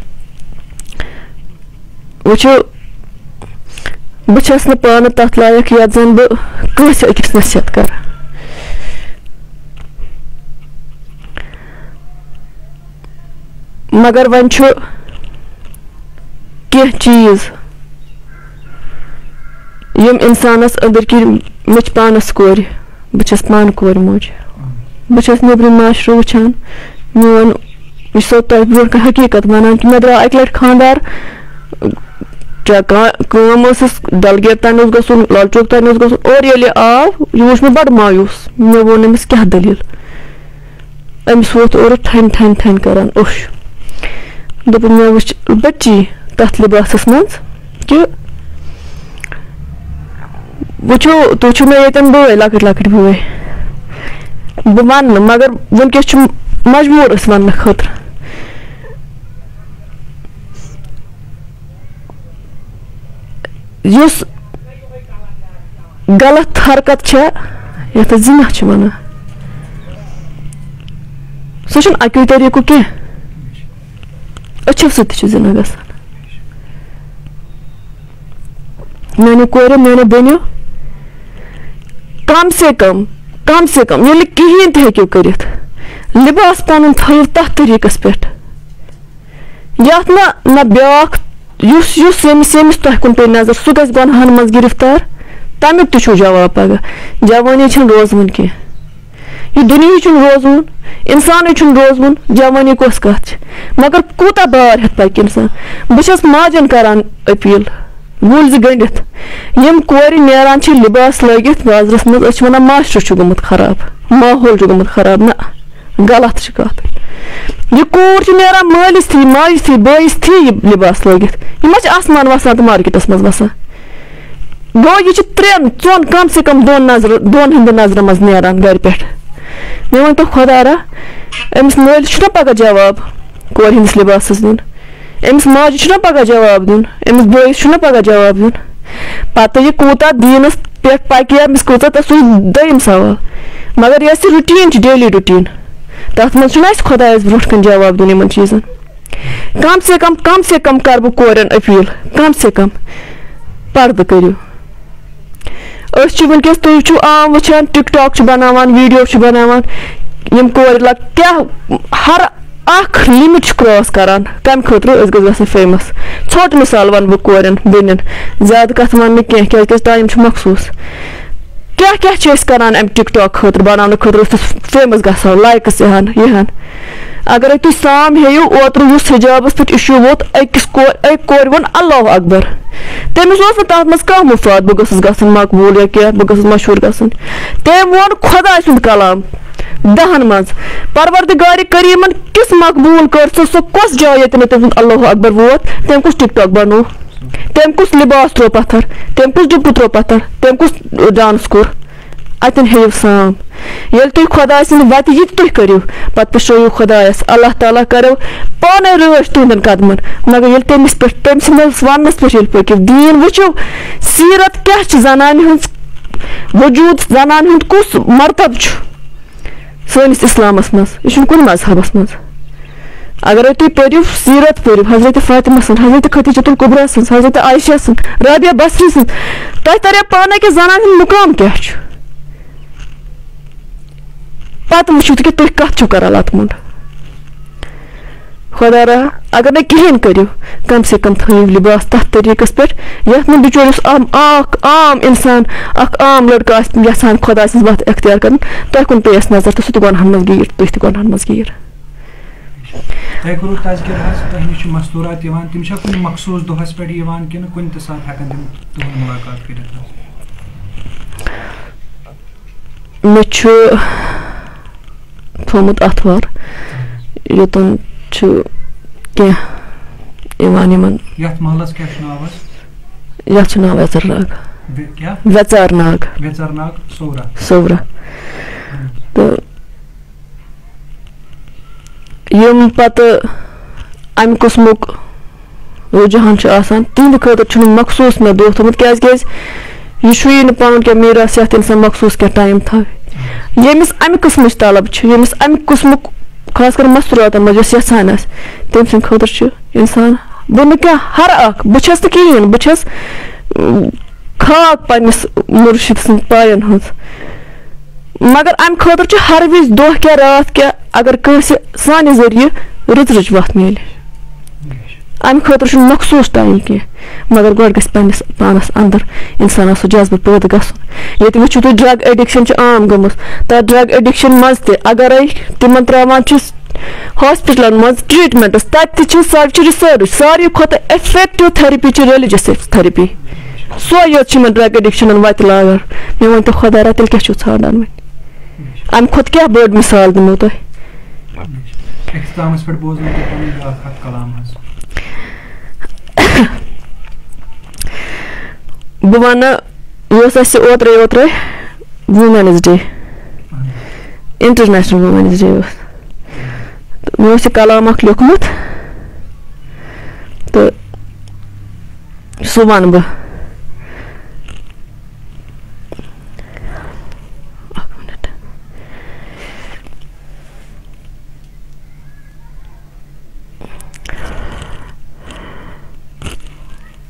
وٕچھِو، بہٕ چھَس نہٕ پانہٕ تَتھ لایق یَتھ زَن بہٕ کٲنٛسہِ أکِس نصیحت کَرٕ، مگر وۄنۍ چھُ کینٛہہ چیٖز یِم اِنسانَس أنٛدٕرۍ کِنۍ، مےٚ چھِ پانَس کورِ، بہٕ چھَس پانہٕ کورِ موج۔ بہٕ چھَس نیٚبرِم معاشرٕ وٕچھان، میون، یہِ چھُسو تۄہہِ برونٛٹھ کَنہِ حقیٖقت وَنان کہِ مےٚ درٛاو اَکہِ لَٹہِ خانٛدار، چا-، کا-، کٲم ٲسٕس، ڈل گیٹ تام اوس گژھُن، لال چوک تام اوس گژھُن، اورٕ ییٚلہِ آو، یہِ وٕچھ مےٚ بَڑٕ مایوٗس۔ مےٚ ووٚن أمِس، "کیٛاہ دٔلیٖل؟" أمِس ووت اورٕ ٹھَنۍ ٹھَنۍ ٹھَنۍ کَران اوٚش۔ دوٚپُن، "مےٚ وٕچھ بٔچی تَتھ لِباسَس منٛز کہِ وٕچھِو، تُہۍ چھِو مےٚ ییٚتٮ۪ن بٲے، لۄکٕٹۍ لۄکٕٹۍ بٲے۔ بہٕ وَنہٕ نہٕ، مگر وٕنکیٚس چھُ مجبوٗر أسۍ وَننہٕ خٲطرٕ۔ یُس غلط حرکت چھےٚ، یَتھ أسۍ زِنا چھِ وَنان، سُہ چھُنہٕ اَکُے طریٖقہٕ کینٛہہ۔ أچھو سۭتۍ تہِ چھُ زِنا گژھان۔" میانیو کورٮ۪و، میانیو بیٚنیو، کم سے کم، کم سے کم، ییٚلہِ کِہیٖنۍ تہِ ہیٚکِو کٔرِتھ، لباس پنُن تھٲیِو تتھ طریٖقس پٮ۪ٹھ، یتھ نہٕ، نہ بیٛاکھ، یُس، یُس ییٚمِس، ییٚمِس تۄہہِ کُن پیٚیہِ نظر، سُہ گژھِ گۄنہن منٛز گرفتار، تمیُک تہِ چھُو جواب پگاہ۔ جوٲنی چھنہٕ روزوٕنۍ کینٛہہ۔ یہِ دُنیاہٕے چھُنہٕ روزوُن، اِنسانٕے چھُنہٕ روزوُن، جوٲنی کۄس کَتھ چھِ؟ مگر کوٗتاہ بار ہٮ۪تھ پَکہِ اِنسان؟ بہٕ چھَس ماجَن کَران أپیٖل، گوٗلۍ زٕ گٔنٛڈِتھ، یِم کورِ نیران چھِ لِباس لٲگِتھ بازرَس منٛز، أسۍ چھِ وَنان معاشرٕ چھُ گوٚمُت خراب، ماحول چھُ گوٚمُت خراب۔ نہ، غلط چھِ کَتھ۔ یہِ کوٗر چھِ نیران مٲلِس تھی، ماجہِ تھی، بٲیِس تھی یہِ لِباس لٲگِتھ۔ یہِ ما چھِ آسمان وَسان تہٕ مارکیٹَس منٛز وَسان؟ گوٚو، یہِ چھِ ترٛٮ۪ن، ژۄن، کم سے کم دۄن نظرٕ، دۄن ہٕنٛدِ نظرِ منٛز نیران گرِ پٮ۪ٹھ۔ مےٚ ؤنۍ تو خۄدا را، أمِس مٲلِس چھُنہ پگاہ جواب کورِ ہٕنٛدِس لِباسَس دیُن؟ أمِس ماجہِ چھُنہ پگاہ جواب دیُن؟ أمِس بٲیِس چھُنہ پگاہ جواب دیُن؟ پتہٕ یہِ کوٗتاہ دیٖنَس پٮ۪ٹھ پَکہِ یا أمِس کۭژاہ، تَس سُہ دوٚیِم سوال۔ مگر یۄس یہِ routine چھِ، daily routine، تَتھ منٛز چھُنہ اَسہِ خۄدایَس برونٛٹھ کَنہِ جواب دیُن یِمَن چیٖزَن؟ کم سے کم، کم سے کم کر بہٕ کورٮ۪ن اپیل، کم سے کم پردٕ کٔرِو۔ أسۍ چھِ وٕنکیٚس، تُہۍ چھِو عام وٕچھان، ٹِک ٹاک چھِ بناوان، ویٖڈیو چھِ بناوان، یِم کورِ لگ کیٛاہ، ہر اکھ لِمِٹ چھِ کراس کران۔ کمہِ خٲطرٕ؟ أسۍ گٔژھۍ گژھٕنۍ فیمس۔ ژھوٚٹ مثال ونہٕ بہٕ کورٮ۪ن، بیٚنٮ۪ن، زیادٕ کتھ ونہٕ نہٕ کینٛہہ، کیازِ کہِ ٹایم چھُ مخصوٗص۔ کیٛاہ کیٛاہ چھِ أسۍ کران امہِ ٹِک ٹاک خٲطرٕ، بناونہٕ خٲطرٕ، أسۍ فیمس گژھو، لایکس یِہن، یِہن۔ اگرے تُہۍ سام ہیٚیِو، اوترٕ یُس حجابس پٮ۪ٹھ issue ووت، أکِس کورِ، أکۍ کورِ ووٚن اللہ اکبر، تٔمِس اوس نہٕ تتھ منٛز کانٛہہ مفاد، بہٕ گٔژھٕس گژھٕنۍ مقبوٗل یا کینٛہہ، بہٕ گٔژھٕس مشہوٗر گژھٕنۍ۔ تٔمۍ ووٚن خۄداے سُنٛد کلام دہن منٛز، پروردگار کریٖمن کِژھ مقبوٗل کٔر ژٕ، سۄ کۄس جاے ییٚتہِ نہٕ تٔمۍ سُنٛد اللہ اکبر ووت؟ تٔمۍ کُس ٹِک ٹاک بنوو؟ تٔمۍ کُس لباس ترٛوو پتھر؟ تٔمۍ کُس ڈُپٹہٕ ترٛوو پتھر؟ تٔمۍ کُس ڈانس کوٚر؟ اتٮ۪ن ہیٚیِو سام۔ ییٚلہِ تُہۍ خۄداے سٕنٛدِ وتہِ یہِ تہِ تُہۍ کٔرِو، پتہٕ پُشرٲیِو خۄدایس، اللہ تعالیٰ کرو پانے رٲچھ تُہنٛدٮ۪ن قدمن۔ مگر ییٚلہِ تٔمِس پٮ۪ٹھ، تٔمۍ سٕنٛدِس وننس پٮ۪ٹھ ییٚلہِ پٔکِو، دیٖن وٕچھِو، سیرت کیٛاہ چھِ، زنانہِ ہٕنٛز وجوٗد، زنانہِ ہُنٛد کُس مرتبہٕ چھُ سٲنِس اسلامس منٛز، یہِ چھُنہٕ کُنہِ مذہبس منٛز۔ اگرے تُہۍ پٔرِو سیرت، پٔرِو حضرت فاطمہ سٕنٛز، حضرت خدیجۃ الکبریٰ سٕنٛز، حضرت عائشہ سٕنٛز، رابعہ بصری سٕنٛز، تۄہہِ تریو پانے کہِ زنانہِ ہُنٛد مقام کیٛاہ چھُ۔ پتہٕ وٕچھِو تُہۍ کہِ تُہۍ کتھ چھِو کران لتہٕ موٚنڈ۔ خۄدا را، اگر نہٕ کِہیٖنۍ کٔرِو، کم سے کم تھٲیِو لباس تتھ طریٖقس پٮ۪ٹھ یتھ نہٕ بِچٲرِس عام، اکھ عام انسان، اکھ عام لڑکہٕ آسہِ یژھان خۄداے سٕنٛز وتھ اختیار کرٕنۍ، تۄہہِ کُن پیٚیس نظر تہٕ سُہ تہِ گۄنہن منٛز گیٖر، تُہۍ تہِ گۄنہن منٛز گیٖر۔ تۄہہِ کوٚروٕ تذکرٕ حظ، تۄہہِ نِش چھِ مستوٗرات یِوان، تِم چھا کُنہِ مخصوٗص دۄہس پٮ۪ٹھ یِوان کِنہٕ کُنہِ تہِ ساتہٕ ہٮ۪کان تِم تُہُنٛد مُلاقات کٔرِتھ حظ؟ مےٚ چھُ تھوٚومُت آتھوار، یوٚتَن چھُ کینٛہہ یِوان یِمَن۔ یَتھ محلَس کیٛاہ چھُ ناو حظ؟ یَتھ چھُ ناو یَزٕر ناگ۔ وِ-، کیٛاہ؟ ویژار ناگ۔ ویژار ناگ صورہ۔ صورہ۔ تہٕ یِم پتہٕ امہِ قٕسمُک رُجحان چھُ آسان، تِہنٛدِ خٲطرٕ چھُنہٕ مخصوٗص مےٚ دۄہ تھوٚومُت، کیازِ، کیازِ یہِ چھُیی نہٕ پنُن کینٛہہ میٖراث یتھ انسان مخصوٗص کینٛہہ ٹایم تھاوِ۔ ییٚمِس امہِ قٕسمٕچ طلب چھِ، ییٚمِس امہِ قٕسمُک خاص کر مستوٗراتن منٛز یۄس یژھان آسہِ، تٔمۍ سٕنٛدِ خٲطرٕ چھُ انسان، بہٕ نہٕ کینٛہہ، ہر اکھ، بہٕ چھَس نہٕ کِہیٖنۍ، بہٕ چھَس، اۭں، خاک پننِس مُرشِد سٕنٛدِ پاین ہٕنٛز۔ مگر امہِ خٲطرٕ چھُ ہر وِزِ دۄہ کیٛاہ راتھ کیٛاہ، اگر کٲنٛسہِ سانہِ ذٔریعہٕ رٕژ رٕژ وَتھ میلہِ۔ امہِ خٲطرٕ چھُنہٕ مخصوٗص ٹایم کینٛہہ، مگر گۄڈٕ گژھِ پننِس پانس اندر انسانس سُہ جذبہٕ پٲدٕ گژھُن۔ ییٚتہِ وٕچھِو تُہۍ، ڈرگ ایڈکشن چھِ عام گٔمٕژ۔ تتھ ڈرگ ایڈکشن منٛز تہِ اگرے تِمن تراوان چھِ ہاسپٹلن منٛز ٹریٹمنٹس، تتہِ تہِ چھِ، سۄ چھِ ریسرچ، ساروی کھۄتہٕ افیکٹو تھراپی چھِ ریلیجس تھراپی۔ سۄے یوت چھِ یِمن ڈرگ ایڈکشنن وتہِ لاگان۔ مےٚ ؤنۍ تو خۄدایا، تیٚلہِ کیٛاہ چھُو ژھانڈان وۄنۍ؟ امہِ کھۄتہٕ کیٛاہ بٔڑ مثال دِمو تۄہہِ؟ اختتامس پٮ۪ٹھ بوزنٲوِو تُہۍ پنُن بیٛاکھ اکھ کلام حظ۔ بہٕ ونہٕ، یہِ اوس اسہِ اوترے، اوترے women's day, international women's day اوس۔ تہٕ مےٚ اوس یہِ کلام اکھ لیوٚکھمُت، تہٕ سُہ ونہٕ بہٕ۔ اکھ منٹ۔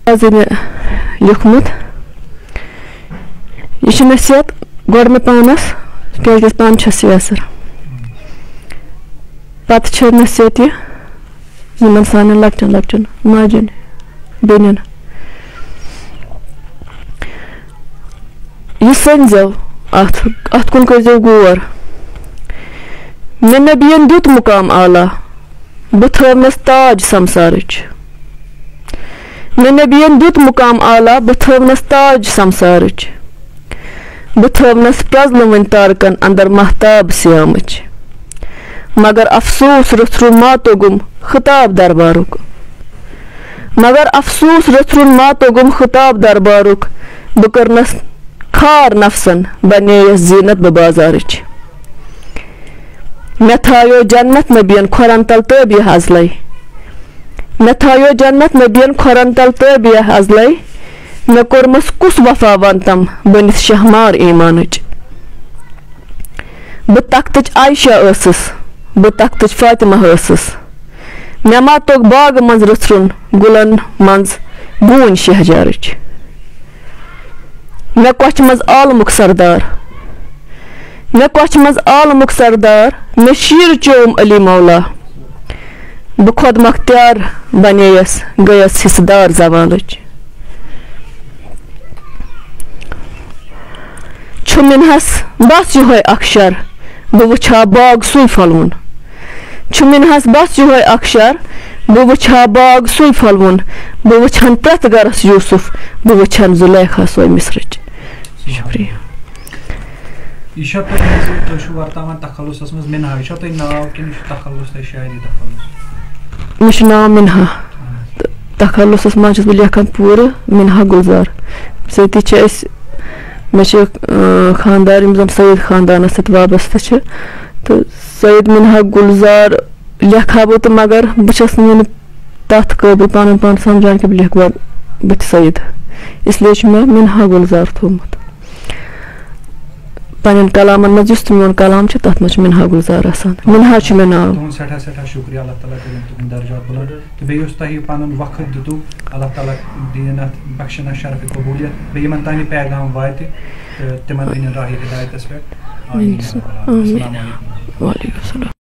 آز یہِ مےٚ لیوٚکھمُت، یہِ چھِ نصیحت گۄڈٕ مےٚ پانَس، کیٛازِ کہِ پانہٕ چھَس یہِ اثر۔ پَتہٕ چھِ نصیحت یہِ یِمَن سانٮ۪ن لۄکٹٮ۪ن لۄکٹٮ۪ن ماجٮ۪ن، بیٚنٮ۪ن۔ یہِ سٔنزیو، اتھ، اتھ کُن کٔرزیو غور۔ مےٚ نبین دیُت مقام اعلیٰ، بہٕ تھٲونس تاج سمسارٕچ۔ مےٚ نبین دیُت مقام اعلیٰ، بہٕ تھٲونس تاج سمسارٕچ۔ بہٕ تھٲونس پرٛزلوٕنۍ تارکن اندر مہتاب سیامٕچ۔ مگر افسوس رژھرُن ما توٚگُم خطاب دربارُک۔ مگر افسوس رژھرُن ما توٚگُم خطاب دربارُک۔ بہٕ کٔرنس خار نفسن، بنییس زینت بہٕ بازارٕچ۔ مےٚ تھایو جنت نبین کھۄرن تل تٲبیہ ازلے۔ مےٚ تھایو جنت نبین کھۄرن تل تٲبیہ ازلے۔ مےٚ کوٚرمس کُس وفا ونتم بٔنِتھ شہمار ایمانٕچ۔ بہٕ تختٕچ عائشہ ٲسٕس، بہٕ تختٕچ فاطمہ ٲسٕس۔ مےٚ ما توٚگ باغہٕ منٛز رژھرُن، گُلن منٛز بوٗنۍ شہجارٕچ۔ مےٚ کۄچھِ منٛز عالمُک سردار، مےٚ کۄچھِ منٛز عالمُک سردار، مےٚ شیٖر چوم علی مولا۔ بہٕ خۄد مختیار بنییس، گٔیس حصہٕ دار زوالٕچ۔ چھُ مِنہَس بس یِہوٚے اکھ شر، بہٕ وٕچھِ ہا باغ سُے پھۄلوُن۔ چھُ مِنہَس بس یِہوٚے اکھ شر، بہٕ وٕچھِ ہا باغ سُے پھۄلوُن۔ بہٕ وٕچھِ ہن پرٛٮ۪تھ گرس یوٗسف، بہٕ وٕچھِ ہن زُلیخا سۄے مصرٕچ۔ شُکریہ۔ یہِ چھا تۄہہِ، یہِ زِ تُہۍ چھِو ورتاوان تخلصس منٛز مِنہا، یہِ چھا تۄہہِ ناو کِنہٕ یہِ چھُ تخلص تۄہہِ شاعری تخلص؟ مےٚ چھُ ناو مِنہا۔ تہٕ تخلصس منٛز چھَس بہٕ لیکھان پوٗرٕ مِنہا گُلزار۔ سۭتی چھِ أسۍ، مےٚ چھِ، اۭں، خاندار، یِم زَن سید خاندانَس سۭتۍ وابستہٕ چھِ۔ تہٕ سید مِنہا گُلزار لیکھٕ ہا بہٕ تہٕ، مگر بہٕ چھَس نہٕ وُنہِ تَتھ قٲبِل پَنُن پان سَمجھان کہِ بہٕ لیکھٕ گۄڈٕ بٕتھِ سید۔ اس لیے چھُ مےٚ مِنہا گُلزار تھوٚومُت۔ پننٮ۪ن کلامن منٛز یُس تہِ میون کلام چھُ، تتھ منٛز چھُ مِنہا گُلزار آسان۔ مِنہا چھُ مےٚ ناو۔ تُہُنٛد سٮ۪ٹھاہ سٮ۪ٹھاہ شُکریہ، اللہ تعالیٰ کٔرِن تُہُنٛد درجات بُلند۔ تہٕ بیٚیہِ یُس تۄہہِ یہِ پنُن وقت دیُتوُ، اللہ تعالیٰ دِیِن اتھ، بخشِن اتھ شرفِ قبولیت۔ بیٚیہِ یِمن تام یہِ پیغام واتہِ تہٕ تِمن أنِن راہِ ہدایتس پٮ۪ٹھ۔ آمیٖن۔ آمیٖن۔ السلام علیکم۔ وعلیکم السلام۔